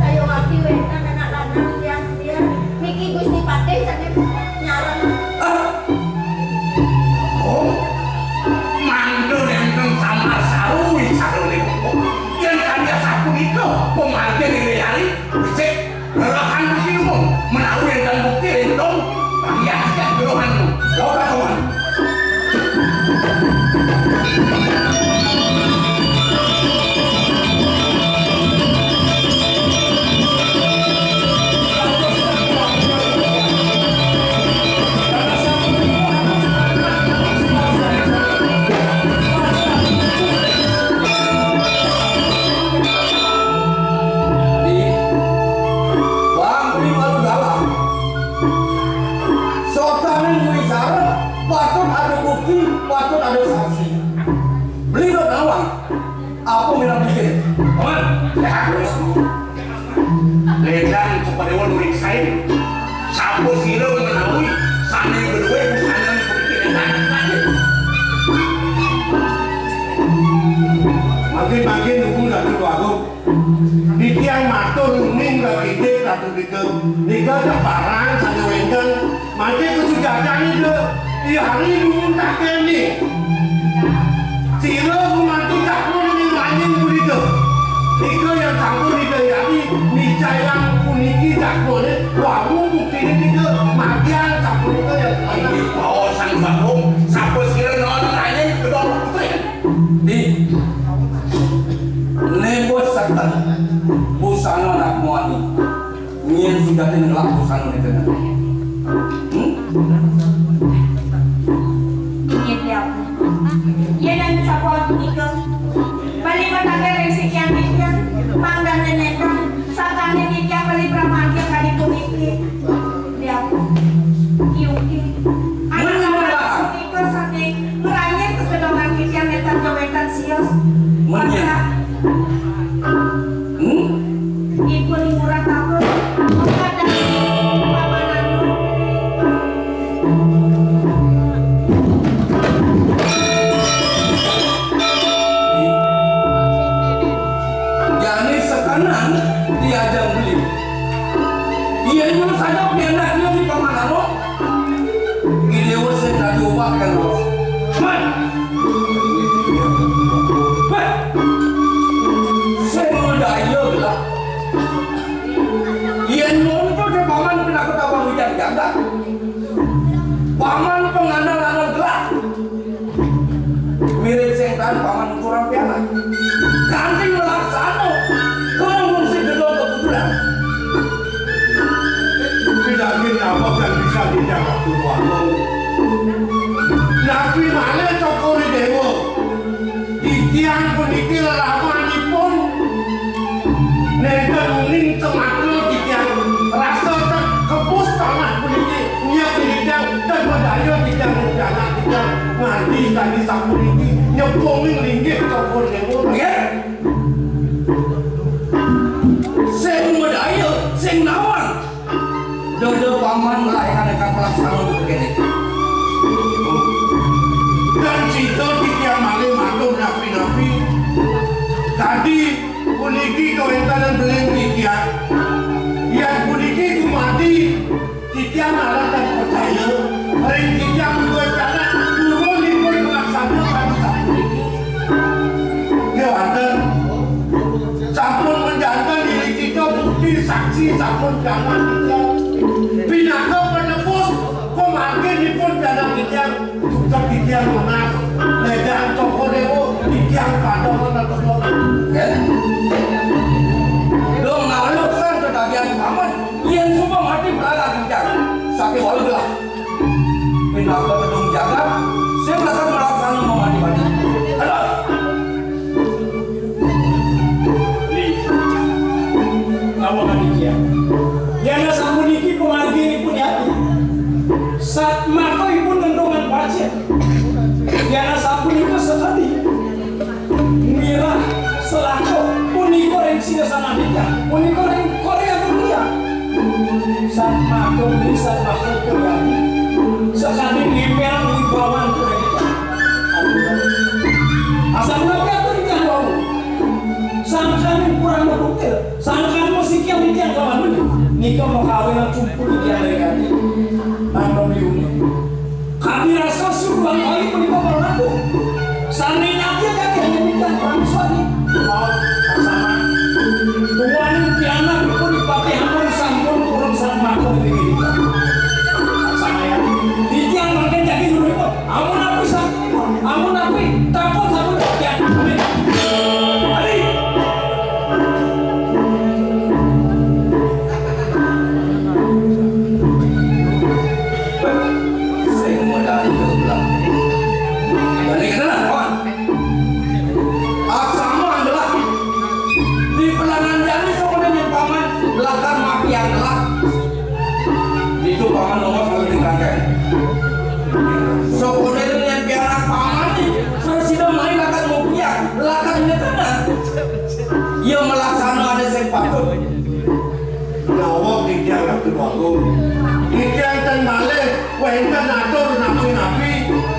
Saya wakil wénten anak lanang siang-siang. Niki Gusti Patih saking nyareng. Ah. Oh, mangda nénten samar saru wicara ning. Yén kadi asapunika, pamargin ing yari, becik. Lelahan bukti umum, menawi enten bukti ring gedong, panggih aja gerohan. Loka tuan. Di Wang Beli Manggala, sotaning wicara, patut ada bukti, patut ada saksi. Beli dot nawang, apa minat bukti? Paman, ya, terus. Ledang kepada wan uring sain. Sapa sira menawi sané bedué busana bukti ledang. Makin-makin nunggu Ratu Agung. Titiang matur uning kakidik Ratu Dika, nika teparan sané wénten, mangké kasujakan Ida, i hari dumun kakéné. Sira gumanti takon ning ranying punika. Nika yang sampun Ida yari, nicayang puniki takone, wau buktiné nika, margian sapunika yang. Inggih, bawa Sang Bagong, sapa sira nang ranying kedong putri. Di, né bos satan, busana anak muani. Yén sujatin ngelak urusan itu. Hmm? Inggih, Tiang. Yén sapunika, bali matagih ring sikian titiang, mangdané nénten, sakadi titiang bali pramargi kadi puniki. Tiang. Yungki. Anak punika sané ngranjing kegedongan titiang nénten ja wénten sios. Mangda. Hmm? Ipun murah taun. Kadang pamananmu. Jani sekenan diajang beli. Iya, nyuruh saja pianaknya di pamananmu. Ide wis sing dadi obah kan, Bos. Man. Man. Sing daya lah. Yén nuntut ya paman pinaka tabang hujan jagat. Paman pangandal-andal gelah. Mirip sing tan paman kurang pianak. Kanti melaksana. Kamu mesti gedong kebetulan. Pinangkin napa kang bisa dijaga Ratu Agung? Napi malih Cokor I Déwa? Titiang puniki lelawanipun nénten uning temaka titiang. Rasa te-, kebus tanah puniki nyek titiang, ten madaya titiang rencana titiang ngadi kadi sapuniki nyepungin linggih Cokor I Déwa. Nggih. Sing madaya, sing nawang. Dada paman nglayanan kang pelaksana kéné. Dan sida titiang malih matur napi-napi. Kadi puniki kawéntenan beling titiang. Yén puniki dumadi titiang malah tan percaya. Ring titiang duwé pianak turunipun pelaksana kadi sapuniki. Kéwanten. Sampun menjantan diri kita bukti saksi sampun pianak titiang. Pinaka penebus pamarginipun pianak titiang. Tukad titiang nunas. Ledang Cokor I Déwa titiang pada menebus. Ya. Dong ngaluk sang ketagihan paman. Yén suba mati berangkat titiang. Saking walu gelah. Pinaka tedung jagat. Sing lakar melaksana mamati-mati. Aduh. Li, ngawak panitia. Yan asapuniki pamarginipun yati. Satmaka ipun ngentungan pacet. Yan asapunika sakadi. Mirah, selaka, punika ring singasanan titiang. Punika ring Korea Dunia. Satmaka, satmaka, Korea. Sakadi ngimpel wibawan Korea. Asal nabi atur titiang wau. Sangkan kurang berpikir, sangkan musik yang titiang kawan. Nika makawinan cumpul titiang dari hati. Tanpa biuni. Kami rasa suruhan kali punika para ratu. Sane nyatya kaki hanya titiang prameswari. Mau sama. Tuan pianak pun dipatih ampun sampun kurang sampun dari titiang. Sama ya. Titiang mangkin jadi guru. Amun napi sakti, amun napi takut satu demikian. Amin. Amin. Sing modal itu lah. Balik ke dalam, kawan. Aksama adalah di pelangan jani semuanya paman, belakang maki yang telah. Itu paman nomor satu di kangkang. Sapunika yen pianak paman ni, terus sida mai lakat mupiak, lakat nyekenan. Ia melaksana ada sing patut. Nawak titiang Ratu Agung. Titiang ten malih wenten atur napi-napi.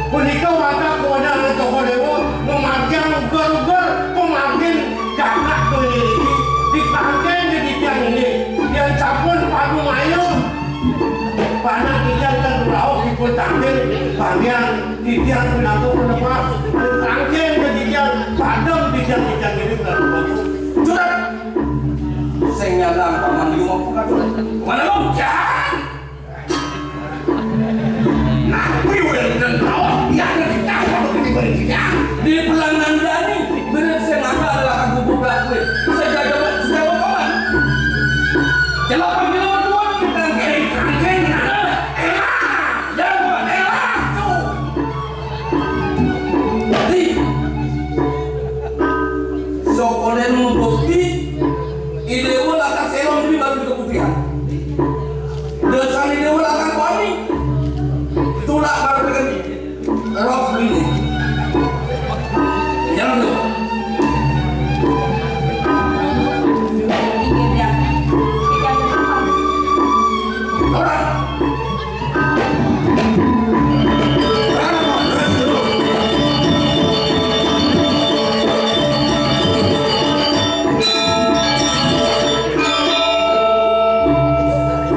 Punika wadah kewenangan Cokor Dewa memargiang uger-uger pemargin jagat dunia ini. Di pangkeng di titiang ini. Yang sampun padu mayun. Panak titiang ten rauh ipun tangkil, pangian titiang pinaka penepas, tangkil ke titiang, padem titiang, titiang ini pinaka penepas. Curang! Sing nyandang paman di rumah buka curang. Mana lo? Jangan! Napi udah dan rauh, ya ada titiang, waktu ini beri titiang. Di pelangan jani, bener sing ada adalah aku buka kue. Saya jaga, saya bawa paman. Celok, panggil Cokolénu bukti, i déwa lakar séla beli batu keputrian. Dasar i déwa lakar wani. Tulak baru dengan roh ini. Jangan tuh. Orang.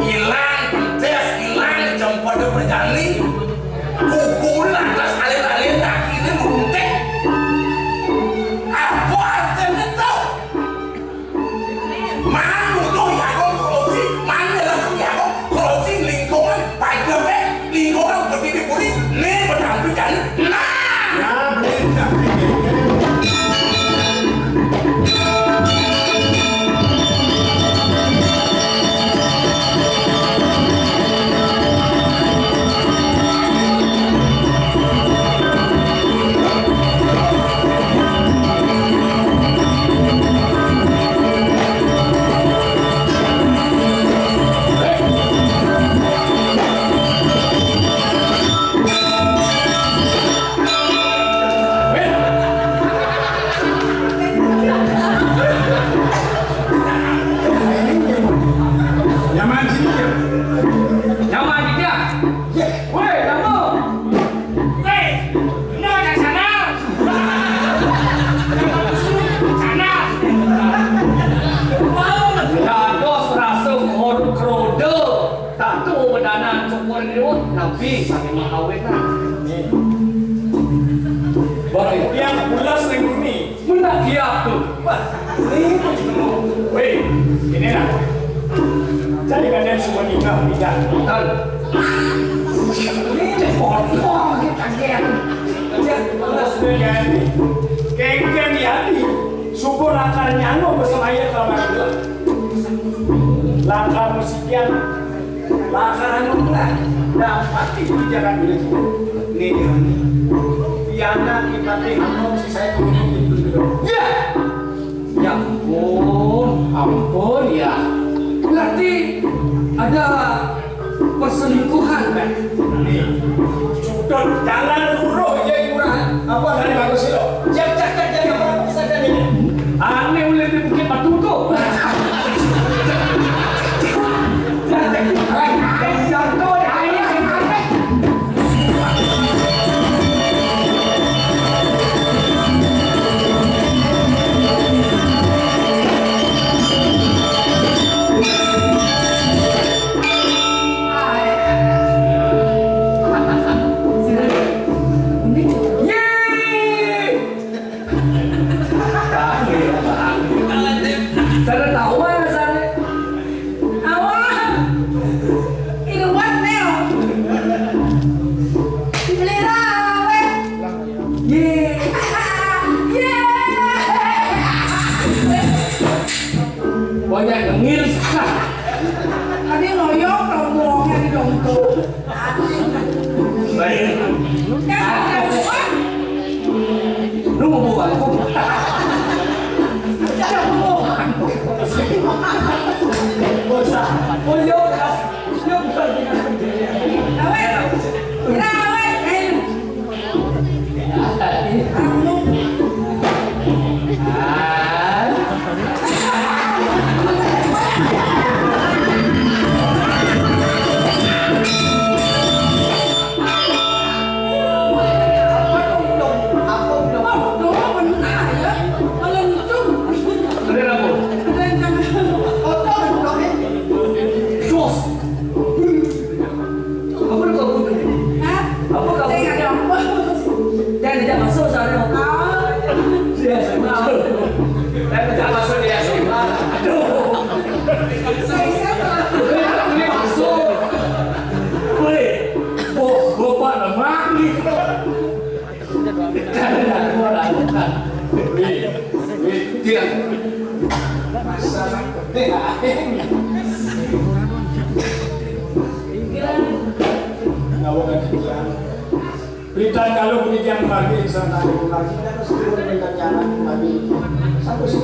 Ilang, tes, ilang, cempol, berjani. Kuku lantas alir-alir, kaki ini meruntik. Apa artinya tau? Mane nuduh Agung korupsi, mane langsung Agung korupsi lingkungan, pajak, eh, lingkungan berdiri puri, nih bertampil jani. Nah! Nah, bener. Nyaman sih, ya. Nyaman, ya. Woi, kamu. Woi, no, jangan sana. Jangan musuh, sana. Dados rasa ngoruk roda, tatu bedanan syukur liwat, nabi saking mahawit, nah. Baik. Yang pulas ning bumi. Mun tak kiap tu. Wah, ini pun cuma. Weh, ini lah. Jadi kalian semua nikah, nikah. Betul. Ini potong, ini kaget. Ya, terus dia jadi. Kengkeng di hati. Syukur lakar nyano bersama ayah kalau nggak bilang. Lakar musikian. Lakar anu lah, dapat itu jangan dulu. Nih, Piana kipati anu si saya turun itu dulu. Ya! Ya ampun, ampun ya. Berarti ada perselingkuhan, kan? Nih, sudah jalan luruh ya, Lurah. Apa dari bagus itu? Jak, jak, jak, jak, apa bisa jadi? Ane ulih di Bukit Batu tu. Sana tahu mana sana? Awak. Iruan neo. Dibeli rawe. Ye. Ye. Banyak nengil. Tadi ngoyong rombongnya di dongkol. Baik. Lu mau bawa aku? Jangan bawa aku. Bosah. Oh, iya, Mas. Iya, bukan dengan sendirian. Awet. Kita awet, ayo. Apa kau bunuh? Hah? Apa kau bunuh? Saya nggak ada apa. Jangan ajak masuk soalnya. Oh. Dia S M A. Jangan ajak masuk dia S M A. Aduh. Saya S M A. Ini masuk. Boleh. Bo-, bapak dah mati. Jangan ajak orang. Wih, wih, dia. Masalah penting. Berita kalau beli yang bagi sana lagi, kita mesti berita jangan bagi. Satu sih.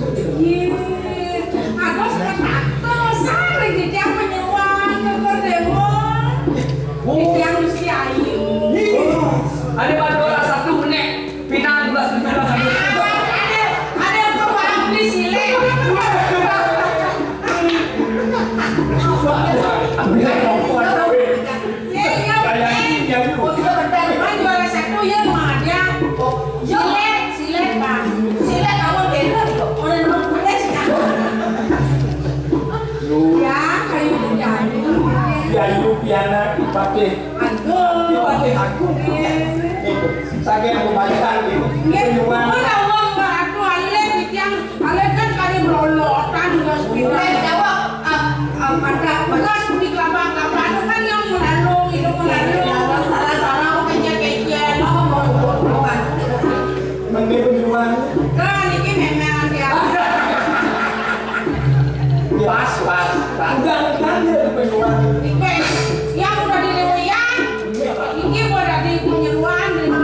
Aku. Itu. Saking aku balikan gitu. Nggih, penyuan. Pun awak Ratu Alif, titiang Alif kan kali melolotan, nggak sepeda. Nggih, jawab. Ah, ah, pada bekas di kelapa-kelapa itu kan yang melalung, itu melalung. Salah-salah, kecil-kecil. Mending penyuan. Nah, niki memang dia. Pas, pas, pas. Udah, udah, dia penyuan. Niki yang udah di Lewian, niki udah di penyeruan, gitu.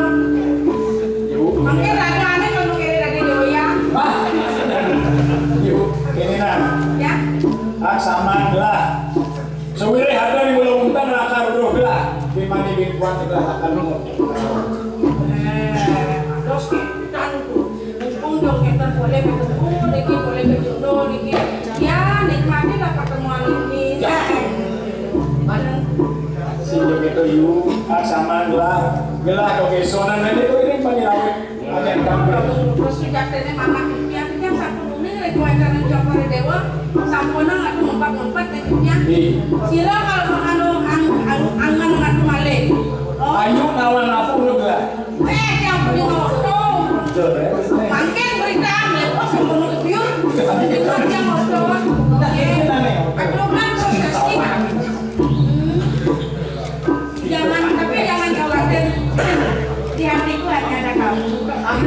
Yuk. Mungkin ada aneh kalau kira dari Lewian. Ah. Yuk, ini nah. Ya. Ah, sama lah. Sawireh ada di Ula Untang lakar roh gelah. Di mani bin kuat gelah lakar roh. Eh, terus kan, mumpung dong kita boleh bertemu, niki boleh berjodoh, niki. Ya, nikmatilah pertemuan ini. Ya. Bareng. Sing joget to yu, ah, sama gelah. Gelah joget sonan, nanti kok ini panjang. Terus sujak dene mama pian-pian sampun uning rek wacanan Cokor Dewa, sampunang atuh ngumpat-ngumpat rek pian. Iya. Sira kalau anu ang-, ang-, angan atuh malih. Oh. Ayu nawan aku lu gelah. Eh, yang punya oto. Mangkin berita, lepas yang penuh biur. Itu yang oto. Aduh, kan prosesnya. Hmm. Jangan, tapi jangan khawatir. Di hatiku hanya ada kamu. Ah,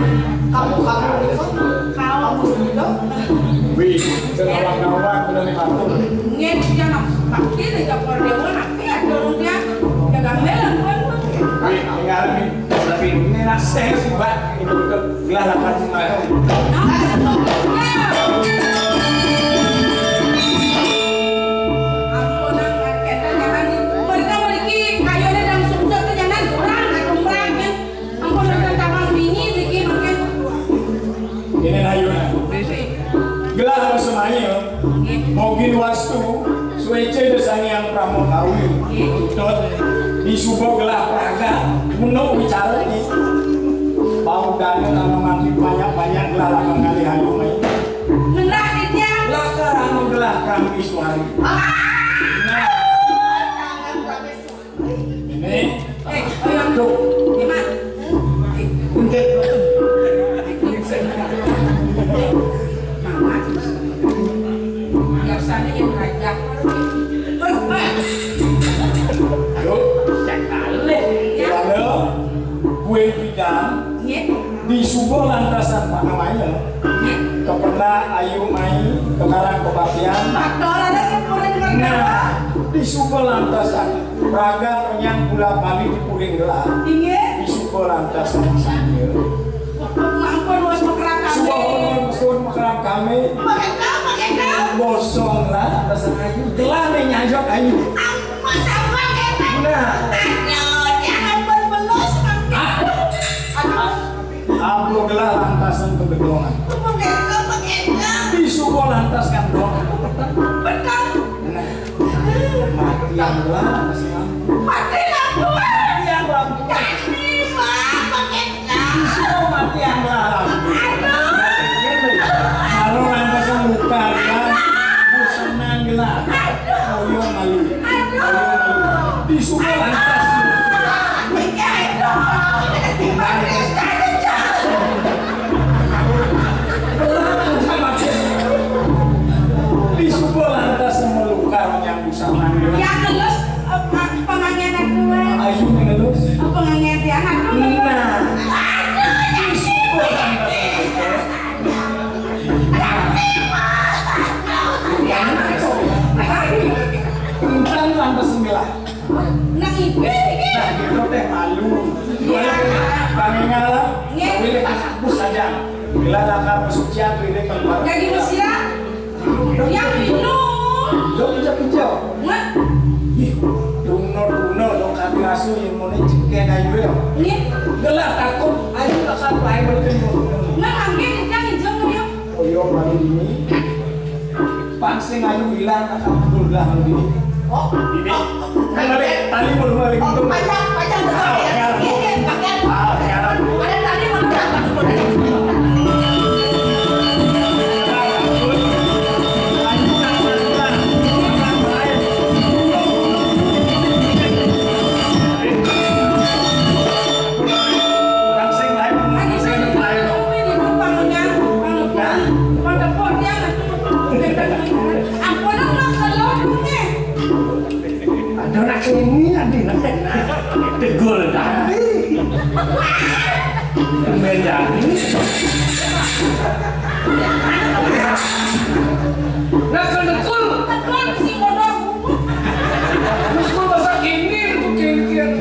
kamu, kamu itu? Kau. Kamu itu? Wih, kawan-kawan udah nih, Pak. Nggih, jangan pasti nih, Cokor Dewa, nanti ada orang dia jaga melan, kan? Wih, tinggal nih. Tapi ini nak saya sih, Pak. Ini betul. Gelah lapan sembilan. Ampun, Nang, kita jangan mereka memiliki kayunya dan sungsut jangan kurang atau kurang, ya. Ampun, nonton tabang bini, niki makan. Ini ayu nah. Gelah harus semaya. Mogi wastu. Suwéca Ida Sang Hyang Pramakawi, tutut, disuba gelah pragat, guna wicara ni. Paudana nang mangkin banyak-banyak gelah lakar ngalih ayu mai. Ngenah titiang. Lakar anu gelah Prameswari. Ah! Nah. Ini. Eh, ayo, ayo. Tuh. Iman. Enggak. Biasanya yang raja. Aduh, sekali. Ya. Lalu, kue bidang. Nggih. Disuba lantasan panamaya. Nggih. Kepena ayu mai, kemarang kebaktian. Bakal ada sing puring kerja. Nah, disuba lantasan pragat renyang gula bali di puring gelah. Inggih. Disuba lantasan sanya. Ampun, wes mekerang kami. Suba hormat suwun mekerang kami. Mekerang, mekerang. Bosong lah, lantasan ayu. Gelah nih nyajak ayu. Ampun, sabar, mekerang. Nah. Aduh, jangan berbelos, Bang. Ah. Aduh. Ampun gelah lantasan kebedongan. Ampun, mekerang, mekerang. Disuba lantas kan dong. Betul. Nah. Mati yang gelah, mati yang lampu. Mati yang lampu. Jadi, Pak, pakai gas. Disuruh mati yang gelah lampu. Aduh. Kalau lantas luka gelah, busanan gelah. Aduh. Koyo malu. Aduh. Koyo malu. Disuruh lantas. Aduh. Pakai gas. Disuruh lantas meluka yang Yang ngelus, eh, pa-, pengangen aku, eh. Ayu yang ngelus. Eh, pengangen dia, aduh. Nah. Aduh, ya. Syukur. Untung lantas sembilan. Nang ibu ini. Nah, gitu teh malu. Iya. Kami ngalah. Iya. Pilih bus aja. Bila lakar sucian pilih keluar. Jadi mesira. Yang minum. Dong, hijau-hijau. Nggak. Ih, duno, duno, dong, kami asu yang mau nih cengkeh ayu ya. Nggih. Gelah takut, ayu takut, lain berarti mau duno. Nggak, mungkin yang hijau, ya. Oh, iya, mari ini. Pangsing ayu ilang, akan betul gelah ini. Oh. Ini. Kan ada tali belum balik itu. Oh, panjang, panjang, betul, ya. Ah, ya. Iya, iya, panjang. Ah, ya. Ada tali belum balik. Ampun, dia metu. Ampun, Mas, tolong, Mas. Ada nak ini, ada nak. Tegul tadi. Main jadi. Nak tegul. Tegul si bodoh. Terus gua masak ini, gua kengkeng.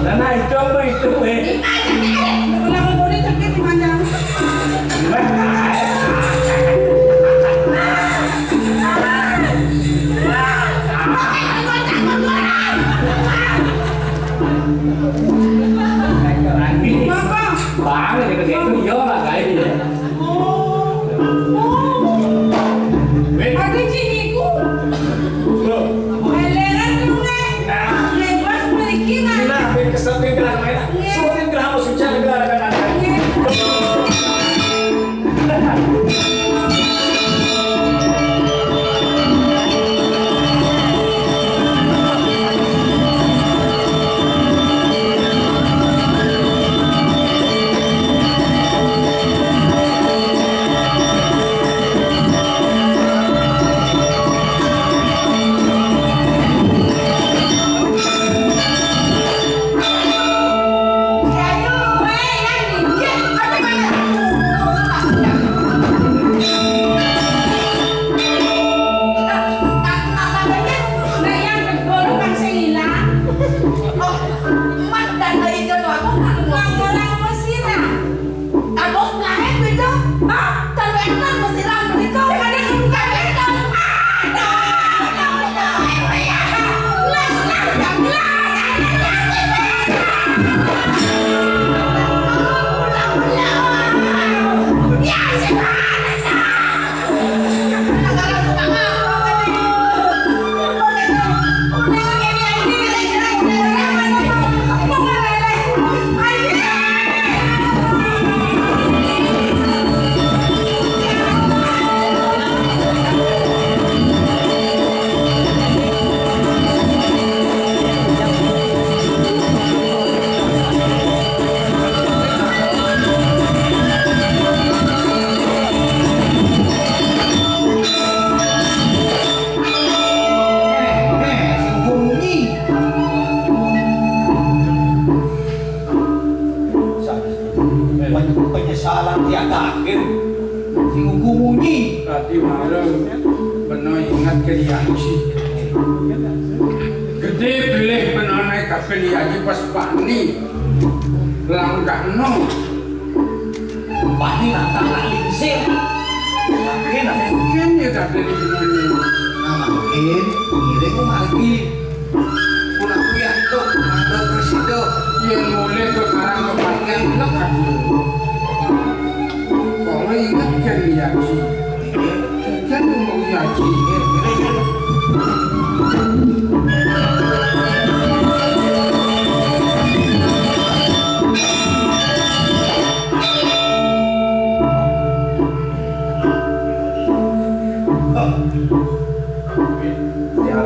Dan ayo coba itu, weh. Kenapa gua dicekik di panjang? Bang, gitu-gitu, yo lah, kayak gitu. Oh. Oh. Weh. Ada ciniku. Loh. Geleran tuh, Nek. Nah. Lepas berikinan. Nah, biar kesel, biar gerah, main. Iya. Suruh dia gerah, mau suci, gerah, gerah, gerah. Iya. Kados lain beda. Hah? Kalau entar mesti rambut itu. Sekarang entar entar. Aduh, aduh, aduh, aduh, ya. Las, las, las, las. Ya, Penyesalan tiada akhir. Sing ugu munyi. Tadi malam benar ingat ke Yaji. Gede pilih benar naik kafe Yaji pas pani. Langkah no. Pani nantang nak lingsir. Mungkin, mungkin ya tak ada di dunia. Nah, mungkin ngiring lagi. Pun aku yang itu, ada presiden. Yang mulai ke karang ke pantai, enak aku. Kalau ingat kan Yaji. Kan mau Yaji. Ya.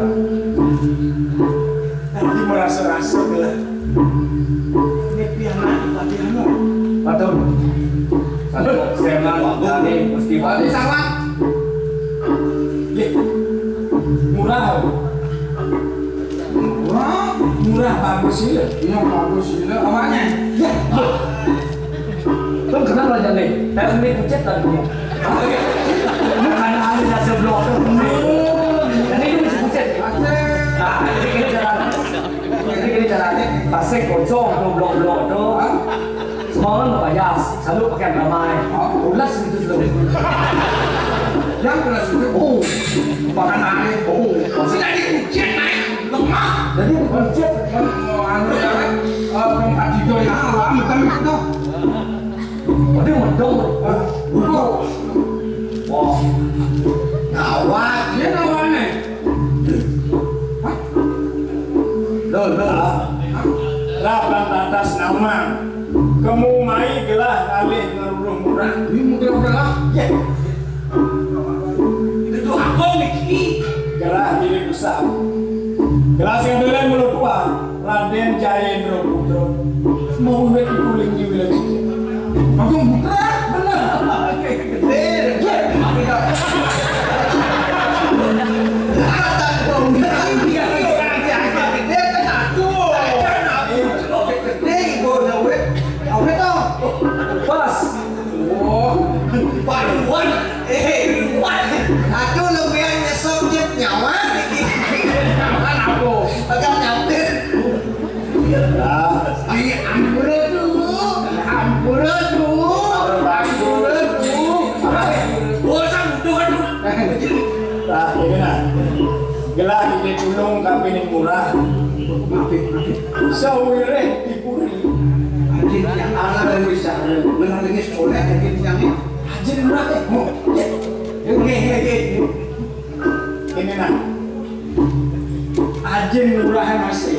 Tadi merasa-rasa lah. Ini pianak, tapi anu. Patut. Satu seman, tadi mesti balik sama. Ya. Murah. Murah, murah bagus sih. Iya, bagus sih. Awalnya. Ya. Kan kenal aja nih. Saya sendiri kucet tadi. Bukan ahli dasar blok. Jadi ini bisa kucet. Nah, jadi gini caranya. Jadi gini caranya. Pasir kosong tuh blok-blok tuh. Semua orang nggak bayar. Selalu pakai ramai. Ulas itu selalu. Yang ulas itu. Oh, makan air. Oh, maksudnya ini kucet naik. Lemah. Jadi kucet. Anu ya kan. Tempat tidur yang alam, bukan itu. Waduh, waduh. Waduh. Wah. Gawat. Iya, gawat nih. Hah? Loh, loh. Hah? Lah, Bang Tatas nama. Kamu mai gelah ngalih ngeruruh murah. Ini mudah-mudahan. Ya. Itu tuh apa, Miki? Gelah diri besar. Gelah sing dulu mulut tua. Raden Jayendra Putra. Mau duit dikuling di wilayah sini. Agung Putra, bener. Gede. Gede. Gelah dikit tulung kapining murah. Maaf, maaf. Sawiréh di puri. Ajin tiang ala lengis, gelah lengis colek ajin tiang. Ajin murah téh. Oh, ya. Ini, ini, ini. Ini nah. Ajin murah masih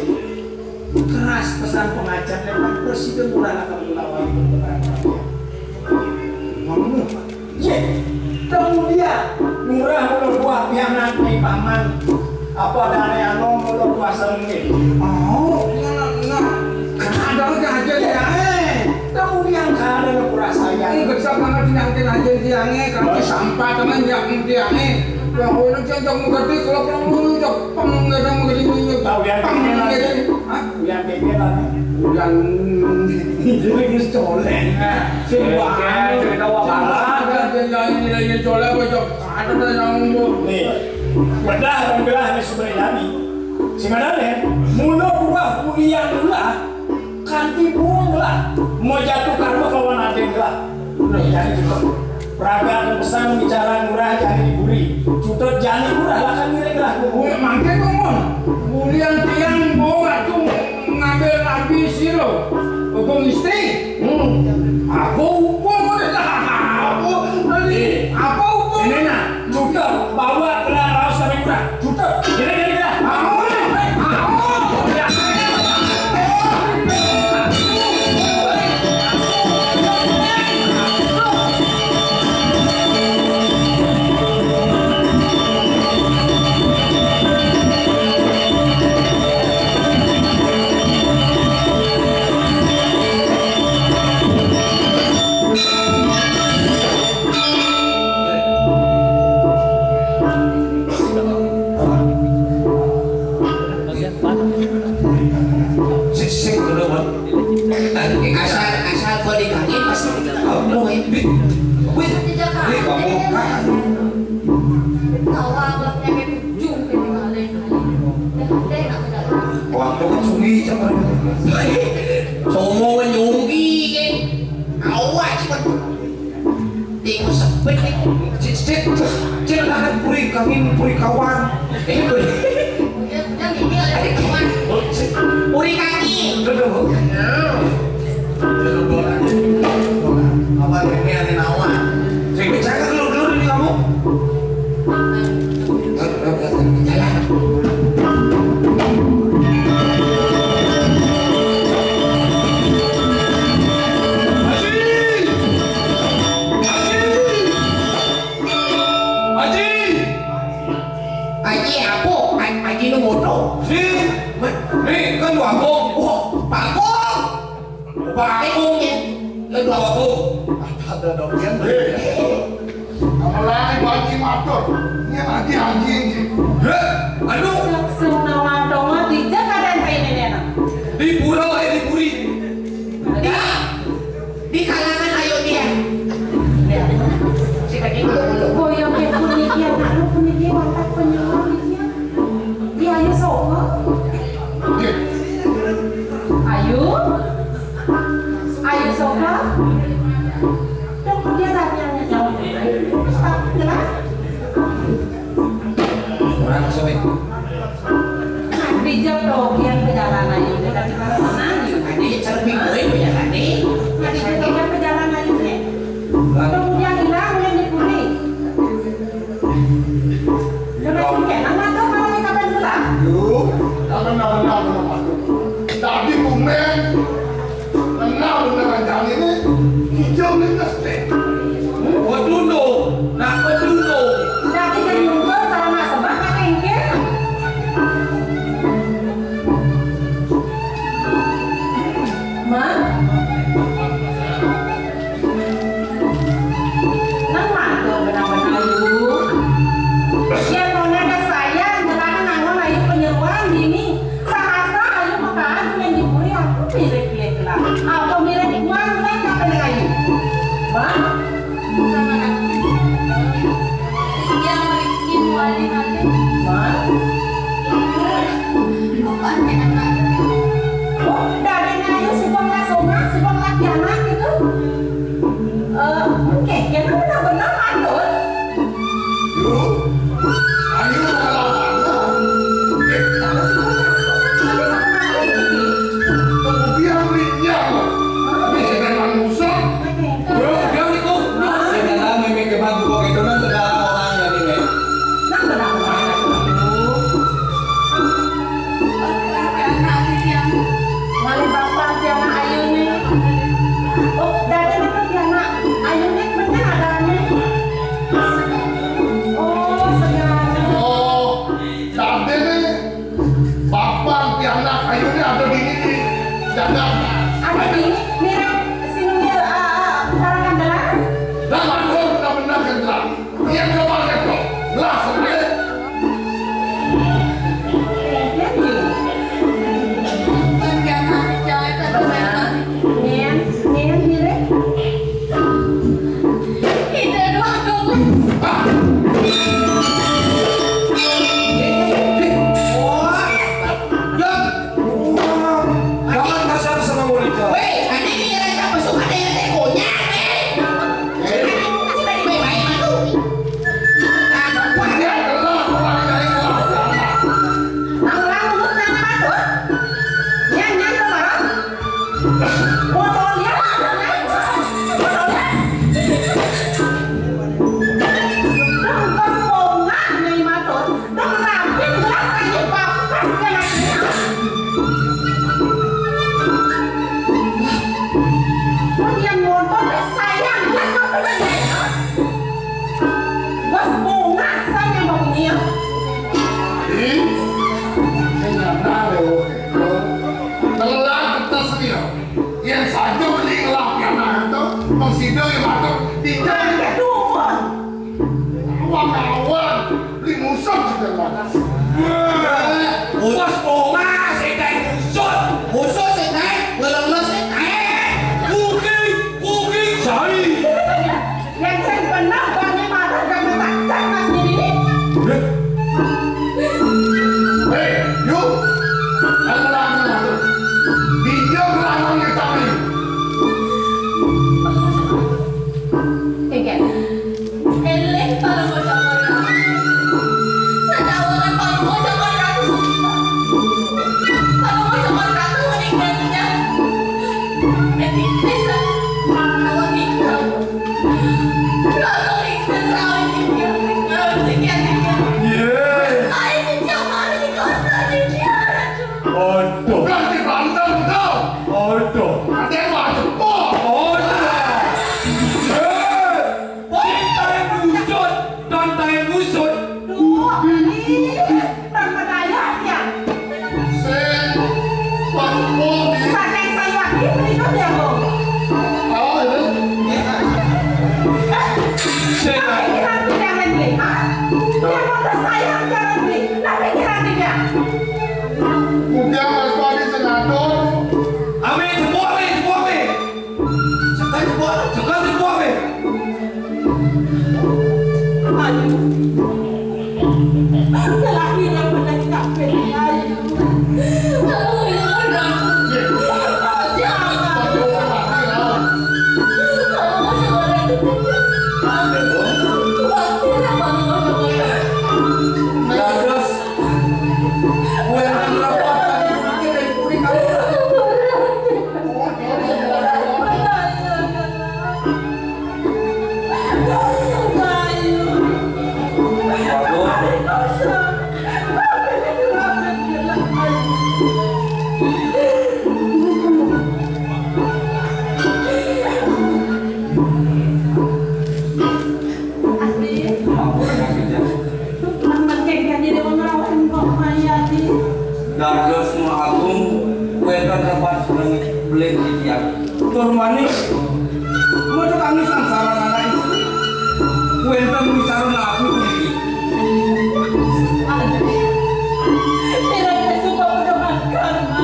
keras pesan pengajak leman presiden murah akan melawan. Kamu Yé, kemudian murah mula buah pianak ni paman. Apa dane anu mula buah sengit. Oh, nah, nah. Kan ada aja ya, eh. Kemudian kada ada kurasa ya. Ini besar banget ini angkin aja tiangnya, kan sampah teman yang tiangnya. Yang orang cocok mengerti kalau perlu cocok penggadang mengerti. Tahu yang penggadang. Hah? Uyan kéké lah. Uyan jadi geus colek. Sing wae cerita wae banget. Jadi nyanyi nyanyi colek kok ada yang ngomong. Nih. Bedah rong gelah nih sebenarnya nih. Sing ada nih, mula buah kuliah ulah kanti buang gelah. Mau jatuh karma kawan ada gelah. Nah, jadi gitu. Pragat pesan bicara murah jani diburi. Cutet jani murah lah kan mirip lah. Kuwi mangke ngomong. Kulian tiang mau atuh ngambil rabi siro. Hukum istri. Hmm. Apa hukum udah? Apa tadi? Apa hukum? Ini nah, cutet bawa kena raos kami murah. Cutet. Gini, gini, gini. Mau, mau. Sik, sik, dulu, Bang. Asal, asal gua di kaki pas tahu dong, ya. Wih, wih, kamu. Tawa, abang nyampe ujung, kayak gimana, ya? Dah, deh, nggak peduli. Waktu kan sungi, sama. Somo nyunggi, kan. Awas, cepet. Tikus sepit nih. Cit, cit, cit, kan puri kami puri kawan. Eh, puri. Puri kaki. Aduh. Apa ini ada nawan? Saya bicara dulu dulu ini kamu. Jalan. Aji! Aji! Aji! Aji apa? A-, Aji nu moto. Ni, ni kan Pak Agung. Wah, Pak Agung. Pak Agung. Kan Pak Agung. Ada dong, kan? Apalagi Pak Aji matur. Ini Aji, Aji, Aji. Heh, aduh. Langsung nama dong, di Jakarta ini, nih, anak. Di pura, eh, di puri. Di, di kalangan ayo dia. Si kaki dulu, dulu. Boyong ke puniki, anak lu puniki, watak penyewa, puniki. Di ayu sopo? Ayu? Ayu sopo? Dong, dia tadi yang ngejawab. Jelas? Orang suwe. Nah, dijawab dong, yang perjalanan itu dari mana? Tadi cermin gue punya tadi. Nah, dijawab dong, yang perjalanan itu. Kemudian hilang yang dipuri. Kenapa mungkin? Anak tuh kalau kita kan pulang. Yuk, kapan, kapan, kapan, kapan? Tadi tumben. Kenal beneran jam ini. Hijau nih, Mas. Waduh, no. Nah, waduh, no. Udah kita nyumpel sama Mas Sebak, pakai engke. Mak? Nang matur benar-benar, Yu. Yén nona ada sayang, jangan nganggo ayu penyeruan dini. Sahasa ayu makan, yang diburi aku mirip-mirip lah. Apa mirip gua, mirip apa nih ayu? Mak? Iya, Mak. Mak? Apa nih anak? Oh, dari ayu suka nggak suka, suka nggak kiamat gitu? Eh, oke, kita benar-benar mantul. Yuk, ayo, kalau Adi, mireng sinunggil, eh, eh, parakan gelar. Lah, bener-bener kan gelar. Yang gelar itu. Lah, sampai. Nien, nien, mireng. Ida dua dong. Jangan kasar sama Monica. Weh, ada yang masuk, ada yang teh konyol, eh. Sih tadi baik-baik mah tuh. Nah, wah, ya Allah, kurang dari Allah. Nang urang ngomong nang apa tuh? Nyan, nyan, tuh, Bang. Botol ya, botol ya. Dong, pas bongah, Nyai Matur. Dong, ramping, gerak, lagi papak, ya, lagi. Dong, yang nonton, sayang, gerak, papak, ya. Bos bungah saja mau nyium. Ih, kenyana deh, oke. Telah kita senior. Yang satu beli lah yang itu, Mang Sido yang masuk di jalan kedua. Kawan-kawan, beli musuh sudah lah. Bos bungah, saya usut. Usut, saya, ngeleles, saya. Kuki, kuki, saya. Yang sing bener, Bang Mamat, gak ngetak-ngetak Mas Didi. Hei, yuk. Aku lama, aku. Dia lama ngetak nih. Tiga. Eling kalau bocah-bocah. Sejauhan kalau bocah-bocah. Kalau bocah-bocah tuh meninggalnya. Ini bisa. Kalau tinggal. Aduh. Aduh. Ada yang mau jempol. Aduh. Hei. Cinta yang usut, cinta yang usut. Duh, ih, orang bedaya ya. Sing, Pak Kumpul di Saking saya ini berikut ya, Bu. Oh, iya. Sing. Tapi nanti jangan beli, ha? Dia mau saya jangan beli, tapi nanti dia. Udah, Mas Padi sengatur. Amin, jempol, amin, jempol, amin. Sekan jempol, sekan jempol, amin. Aduh. Lelaki yang benar kabeh, ayo. Dados. Kowe nang lapor tadi mungkin ning kuning kamu. Dados Mak Agung, wénten repat sareng belik titiang. Tur manik, mucuk angin sangsara anak ibu. Wénten wicara nabi puniki. Aduh, tidak ada suka pedoman karma.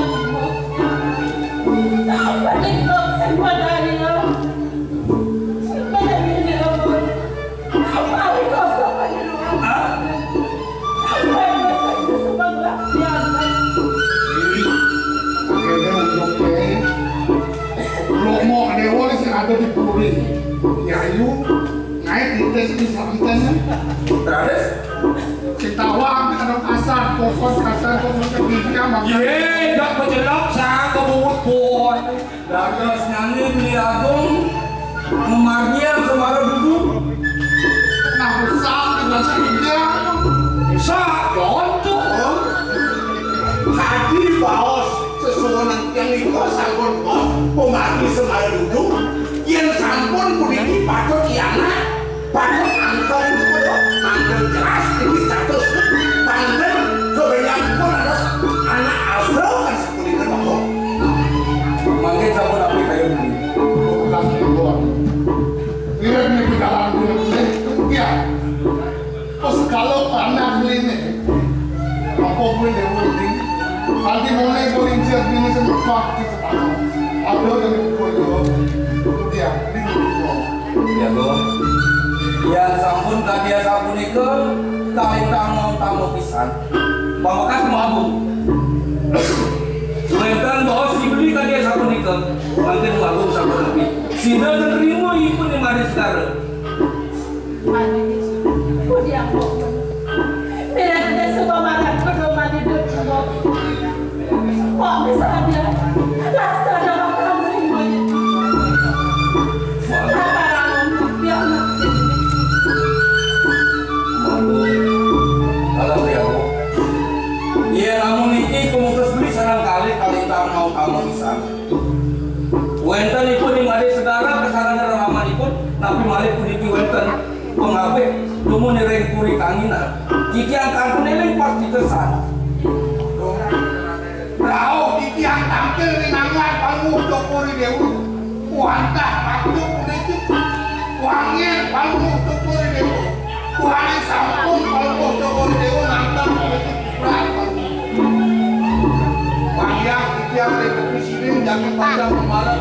Paling kau sempat hari. Hah? Akhirnya untuk Lomo Dewa sing ada di puri. Yayu, naik di tes di santen. Terus? Sing tawang, kadang kasar, kosong, kasar, kosong, kebiasaan, makanya. Ye, dak pecelok, sang, kebungut, boy. Dados nyanyi Beli Agung, memargian semara duduk. Nah, usah dengan sehingga. Usah, ya, untuk. Tadi baos sesuunan yang nika sampun bos, pemargi semara duduk. Yen sampun puniki patut iangat, patut angkal itu, manten jelas tinggi status. Manten kebanyakan pun ada anak asal kan sepunika, Bapak. Dewa Uling, adi mone ko lingsir dini semepak ke setahun. Ada yang dipukul yo. Dia, ini dipukul. Ya, Gung. Ya, sampun kadi sapunika, kalintang mau tamu pisan. Pamekas mau agung. Wénten baos Sibli kadi sapunika, mangkin mau agung sampun nepi. Sida nerima ipun ing Madé Segara. Aduh, puji ampun. Bila ada sebuah makan pedoman hidup semua. Kok bisa ada? Laksana bakal nerima ya. Lantaran biar Kalau ya, Bu. Iya, namun niki pamungkas beli sareng kalih kalintang mau kamu pisan. Wénten ipun ing Madé Segara kasarangan reramanipun, napi malih puniki wénten pangabih dumun ring Puri Kanginan. Titiang kantun éling pasti kersan. Rauh titiang tangkil ring anggan Palungguh Cokor I Déwa. Wantah patut puniki. Wangian Palungguh Cokor I Déwa. Tuhan sampun Palungguh Cokor I Déwa nantang puniki putra Palungguh. Panjang titiang ring tepi siring jagi panjang kemarin.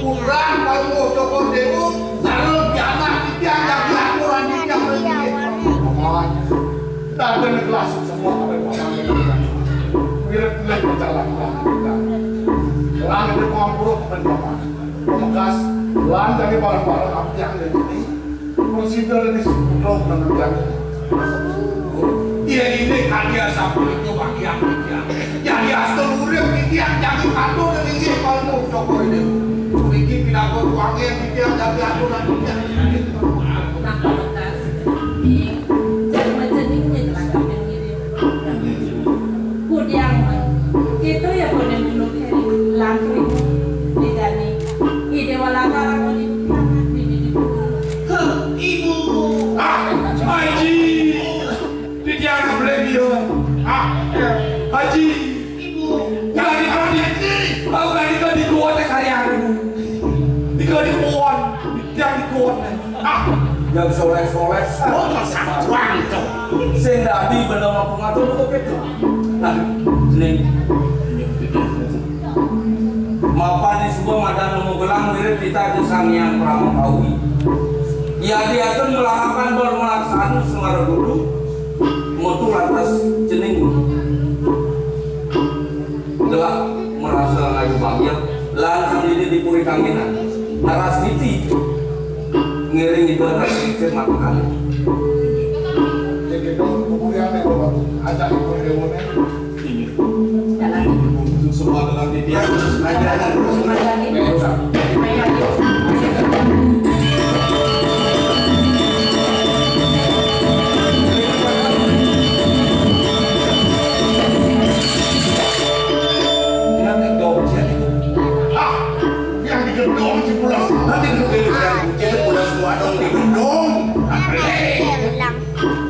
Putra Palungguh Cokor I Déwa, sareng pianak titiang jagi aturan titiang ring inggih. Paman, daden gelas semua kabéh paman. Wirid mulai berjalan. Langit di pangapura kabéh paman. Pamekas, lan jagi bareng-bareng abdi yang dari sini. Prasida dari Samudra menanam jani. Iya, ini kadi sapunika bagian titiang. Jadi asal urip titiang jagi katur dari inggih Palungguh Cokor I Déwa. Puniki pinaka wangian titiang jagi aturan titiang. Nah, Pamekas. Ing, jan majening nyelakaken ngiring. Kudiang, mah. Itu ya boleh menukar. Langkring. Didani. Ide wala karang menipu. Heh, ibu. Ah, Haji. Titiang boleh dia. Ah, Haji. Ibu. Kali kali. Tahu kali kali dua teh hari hari. Di kali kuan. Titiang kuan. Ah, yang soleh-soleh. Oh, persatuan tuh. Sing dadi bener mampu ngatur kok gitu. Nah, ning. Mapan di sebuah madan nemu gelang mirip kita di Sang Hyang Parama Kawi. Ya diatur melahakan bar melaksanu semara dulu. Mutu lantas cening. Gelak merasa ngayu bagya. Lan sandiri di Puri Kanginan. Narastiti. Ngiring ibarat sing matukan. Jadi dong, kuburan yang ajak ibu Dewa. Semua dalam dia terus ngajar terus. Dia nih dong, dia nih. Ah, yang digedong si pulas. Nanti dulu dia pulas semua dong digedong. Hilang.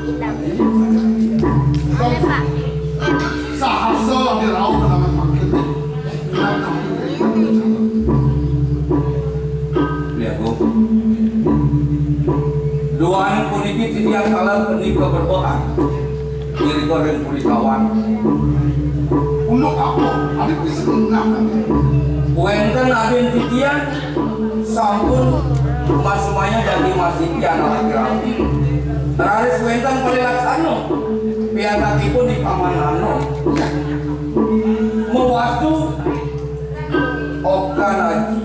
Hilang. Apa, Pak? Sahasa dirauh dengan makin. Ya, Bu. Duaning puniki titiang kala punika berbohong. Irika ring Puri Kawan. Unduk apa? Adi bisa mengenang. Wénten adin titiang sampun masumaya dadi masih pianak rabi. Raris wénten parilaksana pianakipun di Paman Anom. Mawastu okan aji.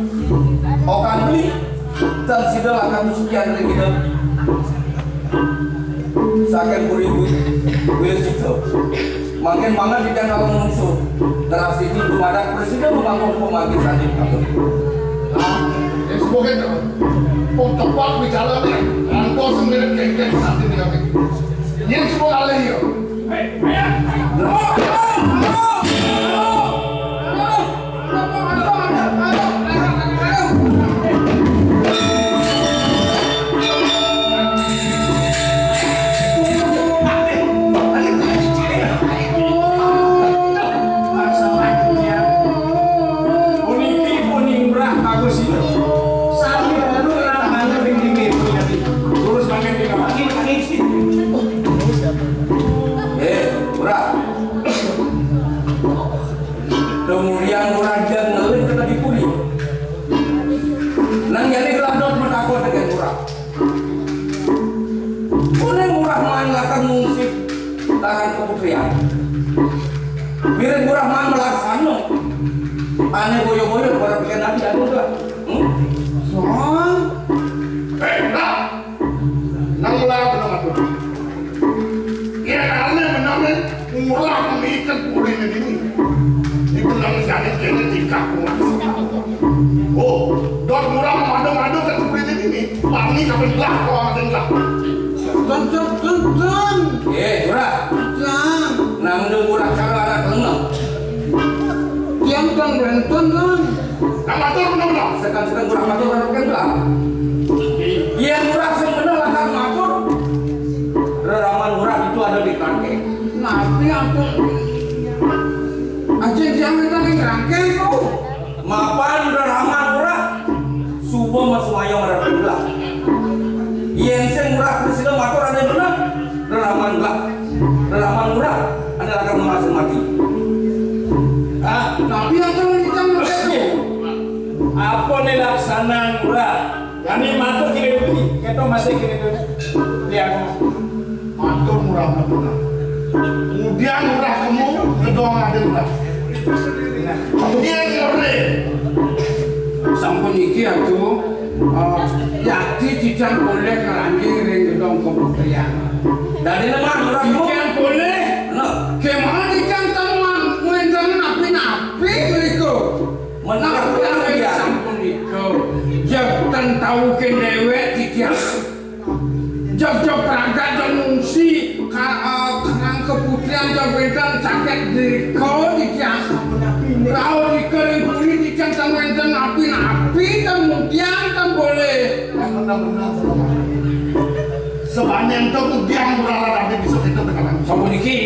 Okan beli. Tan sida lakar sekian ring ida. Saking puri Wi-, Wilis Cipta. Mangkin banget di dalam musuh. Teras itu dumadak presiden membangun pemangkin saja. Nah, ya, semoga itu. Pun tepat bicara nih. Antos mirip kengkeng saat ini kami. Ini semua alih ya. Eh, murah. Lakar ngungsi Karang Keputrian. Mirip Murah man melaksana. Ané boyo-boyo para pikan nabi anu lah. Hmm? Soal. Eh, nah. Nang mula kena matur. Ya, karena menang, eh, murah memikat kuring ini. Di benang jadi kena tingkah kuat. Oh, dot murah madu-madu ke kuring ini. Wangi kapan belah kau ada belah. Tun, tun, tun, tun. Eh, Murah. Tun. Nang nu Murah cara anak lengah. Tiang tun benten, tun. Nang matur bener, bener. Sekan-sekan Murah matur anak kan belah. Iya, Murah sing bener lah kan matur. Reraman Murah itu ada di kerangkeng. Nabi aku. Aja jangan tadi kerangkeng tuh. Mapan reraman Murah. Suba masumayang rerenggang. Yén sing Murah Krisna matur ané bener, reraman Murah. Reraman Murah ané lakar mamasin mati. Ah, tapi apa nang kita ngerti? Apa né laksanan Murah? Kami matur kira dulu, kita masih kira dulu. Lihat. Matur Murah bener. Kemudian Murah kemu gedong ada Murah. Nah, kemudian ngeri. Sampun iki aku, eh, yakti titiang boleh ngeranjing ring gedong kementerian. Dari lemah Murah kemu. Titiang boleh. Nah. Kemana titiang teman, kuwi teman napi-napi mriku. Menang aku yang sampun itu. Jog ten tau ke dewek titiang. Jog-jog pragat jog ngungsi ka, eh, Karang Keputrian jog wénten caket drika titiang. Rauh drika ring puri titiang ten wénten napi-napi ten mudian ten boleh. Bener-bener. Sebanyak itu kudiang murah nanti bisa kita tekan. Sampun iki.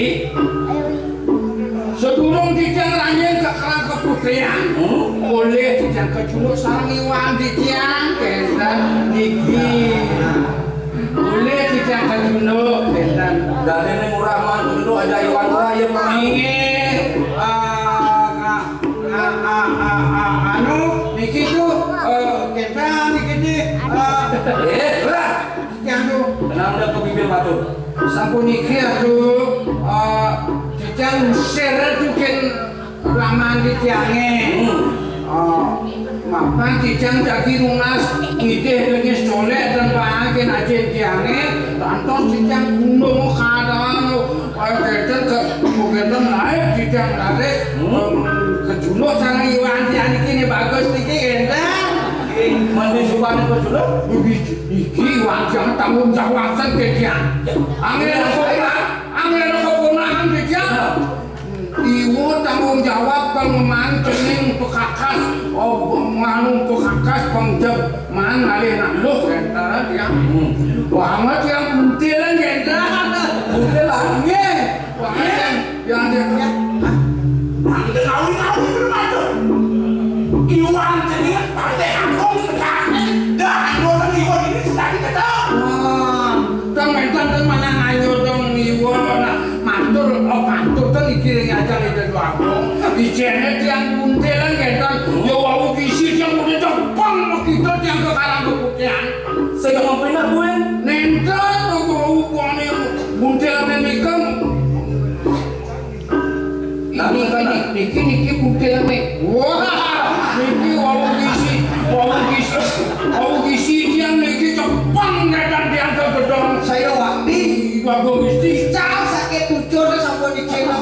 Sedurung titiang ranjing ka Karang Keputrian, hmm? Boleh titiang kajunuk sareng iwang titiang, kénten niki. Boleh titiang kajunuk, kénten. Dadiné Murah man kajunuk aja iwang Murah ya, Pak. Inggih. Ah, ah, ah, ah, ah, anu, niki tuh, eh, kénten niki, eh. Eh, Murah. Titiang tuh. Kenapa ke bibir matur? Sampun iki, aduh, eh, titiang ngusir tuh kén raman titiangé. Hmm. Eh, mapan titiang jagi nunas ngidih lengis colék ten paang kén ajin tiangé, lantos titiang gunung kadang, eh, kénten ke, kénten naik, titiang narik, hmm, em, kejunuk sareng iwang tiang niki, niki bagus niki, kénten. Mandi suwani kejunuk? Begitu. Iki wajah tanggung jawab sing gedéan. Angél keponakan, angél keponakan gedéan. Iwa tanggung jawab pengemahan cening pekakas, oh, nganu pekakas pengjep man ngalih nak luh, kénten tiang. Hmm. Wah, amat tiang buntilan, kénten. Buntilan? Nggih. Wah, yang, yang, yang, yang. Hah? Nang ngawi-ngawi bener aja. Iwan cening partai Agung sekarang. Dah, ngoten iwan ini sedang kita. Wah, kan ménten ten manang ayo dong iwan. Nah, matur, oh, matur ten iki ring ajang Ida Dwagung. Ijéné tiang buntilan kénten. Ya wau kisi tiang udah jepang kita tiang ke Karang Keputihan. Saya mau pindah, Bun. Nénten, oh, wau buane buntilan mémikeng. Niki, niki, niki buntilané. Wah, niki wau gisi, wau gisi, wau gisi tiang niki cepeng ngédan tiang ke gedong. Saya wakti. Ih, wau gisi. Cang sakit tujuh sampun dicéna.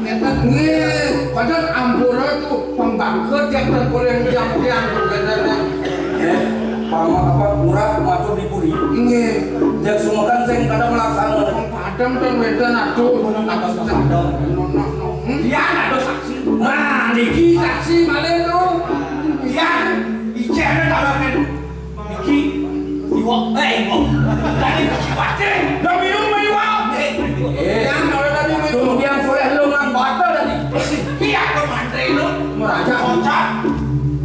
Ngéten. Nggih, padahal ampura tuh pembangkit yang tergolong tiang-tiang tuh ngéten. Eh, pama apa Murah matur di puri. Nggih. Jak sumekan sing kada melaksana. Padam ten wénten, aduh. Napa padam? Hmm? Tiang ada saksi. Nah, niki saksi malih to. Tiang ijéné tawaken. Niki iwak, eh, iwak. Tadi niki pacing. Lah minum iwak. Eh, tiang kalau tadi minum. Kemudian soleh lu nang batal tadi. Iya, aku mantri lu. Meraja. Kocak.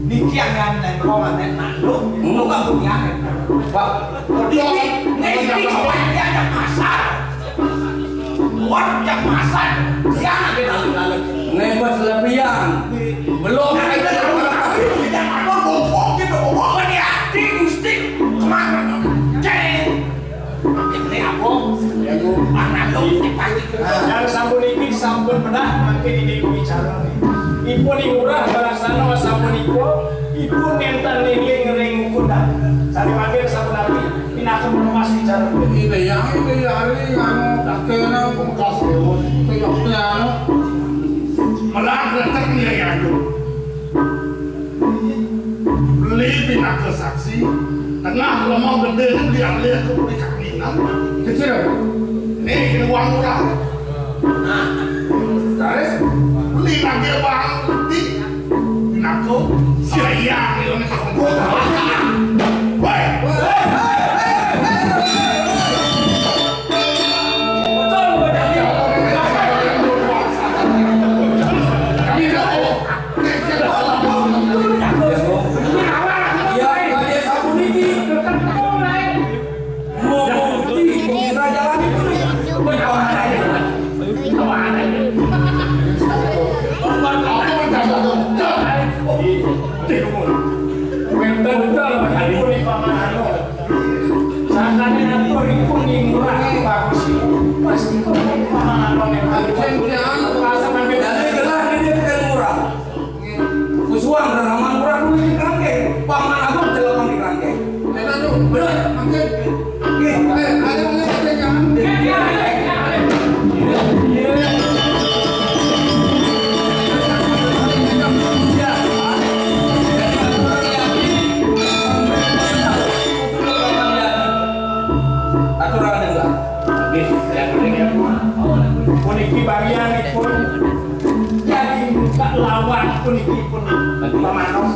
Niki yang nganten kok nganten nak lu. Lu kan punya. Pak. Niki, niki, niki, dia ada pasar. Wan, yang masak, dia ada dalam-dalam. Nembus lebihan. Belum. Nah, itu yang aku tak tahu. Yang apa, bohong gitu, bohong. Ini hati, gusti. Cuma, cek. Ini apa? Ya, Bu. Nah, yang sampun iki sampun pernah mangkin ini wicara. Ipun ing murah balaksana sampun ipun, ipun nenten niling ngering ukudan. Sami mangkin sampun api, pinaken lemas wicara. Ini ya, ini ya, ini anu, tak kena bekas lewat. Kayak piano. Malah kretek nih ya, anu. Beli pinaka saksi, tengah lemah gedé ni beli alih ke beli kaminan. Kecil. Nih, keluar murah. Nah, terus beli lagi bang, beli pinaka. Saya yang ini. Woi, woi, woi, woi, woi. Sangkane atur iku ning murah bagus. Pasti kok mangan. Jadi gelah ini bukan murah. Kusuang dan aman murah dulu di kerangkeng. Paman Agung celokon di kerangkeng. Bener, maksud. Oke, eh, ada mana kita jangan. Aturan adalah. Puniki bagianipun jadi buka lawan puniki pun pamanos.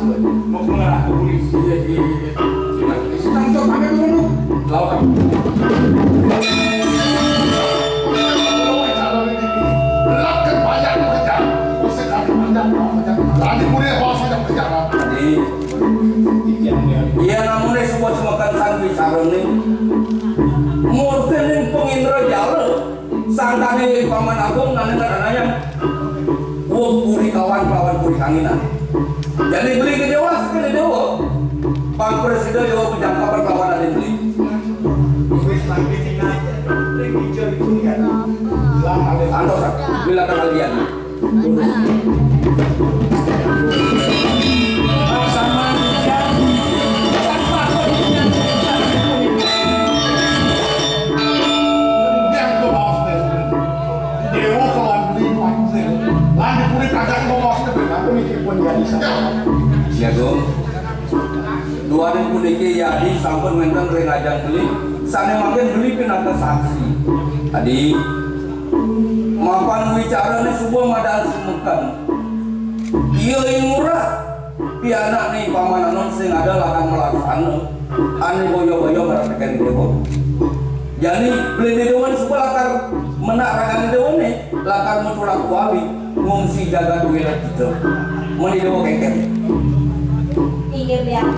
Mau mengarah ke polisi. Iya, iya, iya. Tangkap kami dulu. Lawan. Lakukan banyak pekerjaan. Usah kami banyak pekerjaan. Tadi punya bos macam pekerjaan. Iya, namun suba semekan sang bicara nih. Murtining pengindra jala, sangkane Paman Agung nane karanayang. Wong puri kawan kelawan puri kanginan. Jadi beli ke dewa, ke dewa. Pang presida dewa pejangkapan kawan ade beli. Antos, bila kalian. Ya, Gung. Duaning puniki yadi sampun wenten ring ajeng beli, sane mangkin beli pinaka saksi. Adi, mapan wicarane suba madan semekan. Iya ing murah, pianakne Paman Anom sing ada lakar malaksana. Ane boyo-boyo marep teken dewa. Jani beli dewa suba lakar menak ragane dewane, lakar muturak kuali, ngungsi jagat wilayah kita. Meni dewa kengken. Inggih, Biang.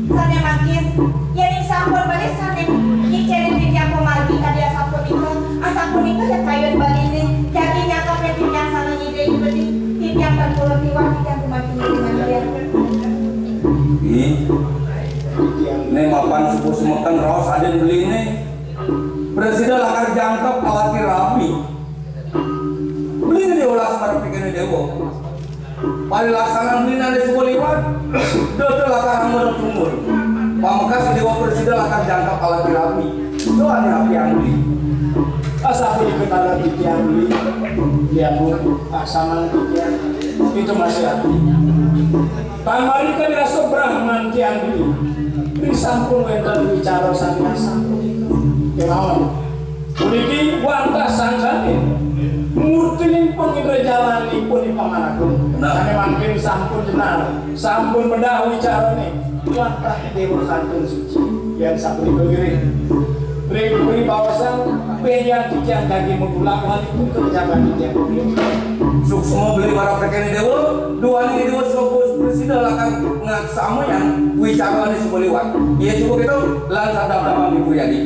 Sane mangkin, yen ing sampun bali sane nyiceni titiang pamargi kadi asapunika, asapunika ya kayun baline, jagi nyangkep yen titiang sane nyidai bedi, titiang tan purun tiwang, titiang kumanti nyidai. Ih, ne mapan suku semeton raos aden beline. Presida lakar jangkep awati rabi. Beli diolas marep pikirne dewa. Parilaksana beli nane suba liwat. Dodo lakar anggur sumur. Pamekas dewa presida lakar jangkep awati rabi. Doane api anggi. Asal ikut ada titiang beli. Dia bu, asal titiang. Itu masih api. Pamrika dirasa Brahman tiang beli. Risampun wenten wicara sami sampun. Kemawon. Puniki wantah sangkane. Murtining pangindrajalanipun ing Paman Agung. Nah. Sane mangkin sampun jenar, sampun bedah wicarane. Wantah dewa kantun suci. Yen sapunika ngiring. Ring puri bawasan, benjang titiang daging mengulak wali pun kepejaban titiang. Suksma beli para prekene dewa, duaning dewa sapa presida lakar ngaksamayang wicarane suba liwat. Iya cukup itu, lan sadap-dapan Ibu Yadi.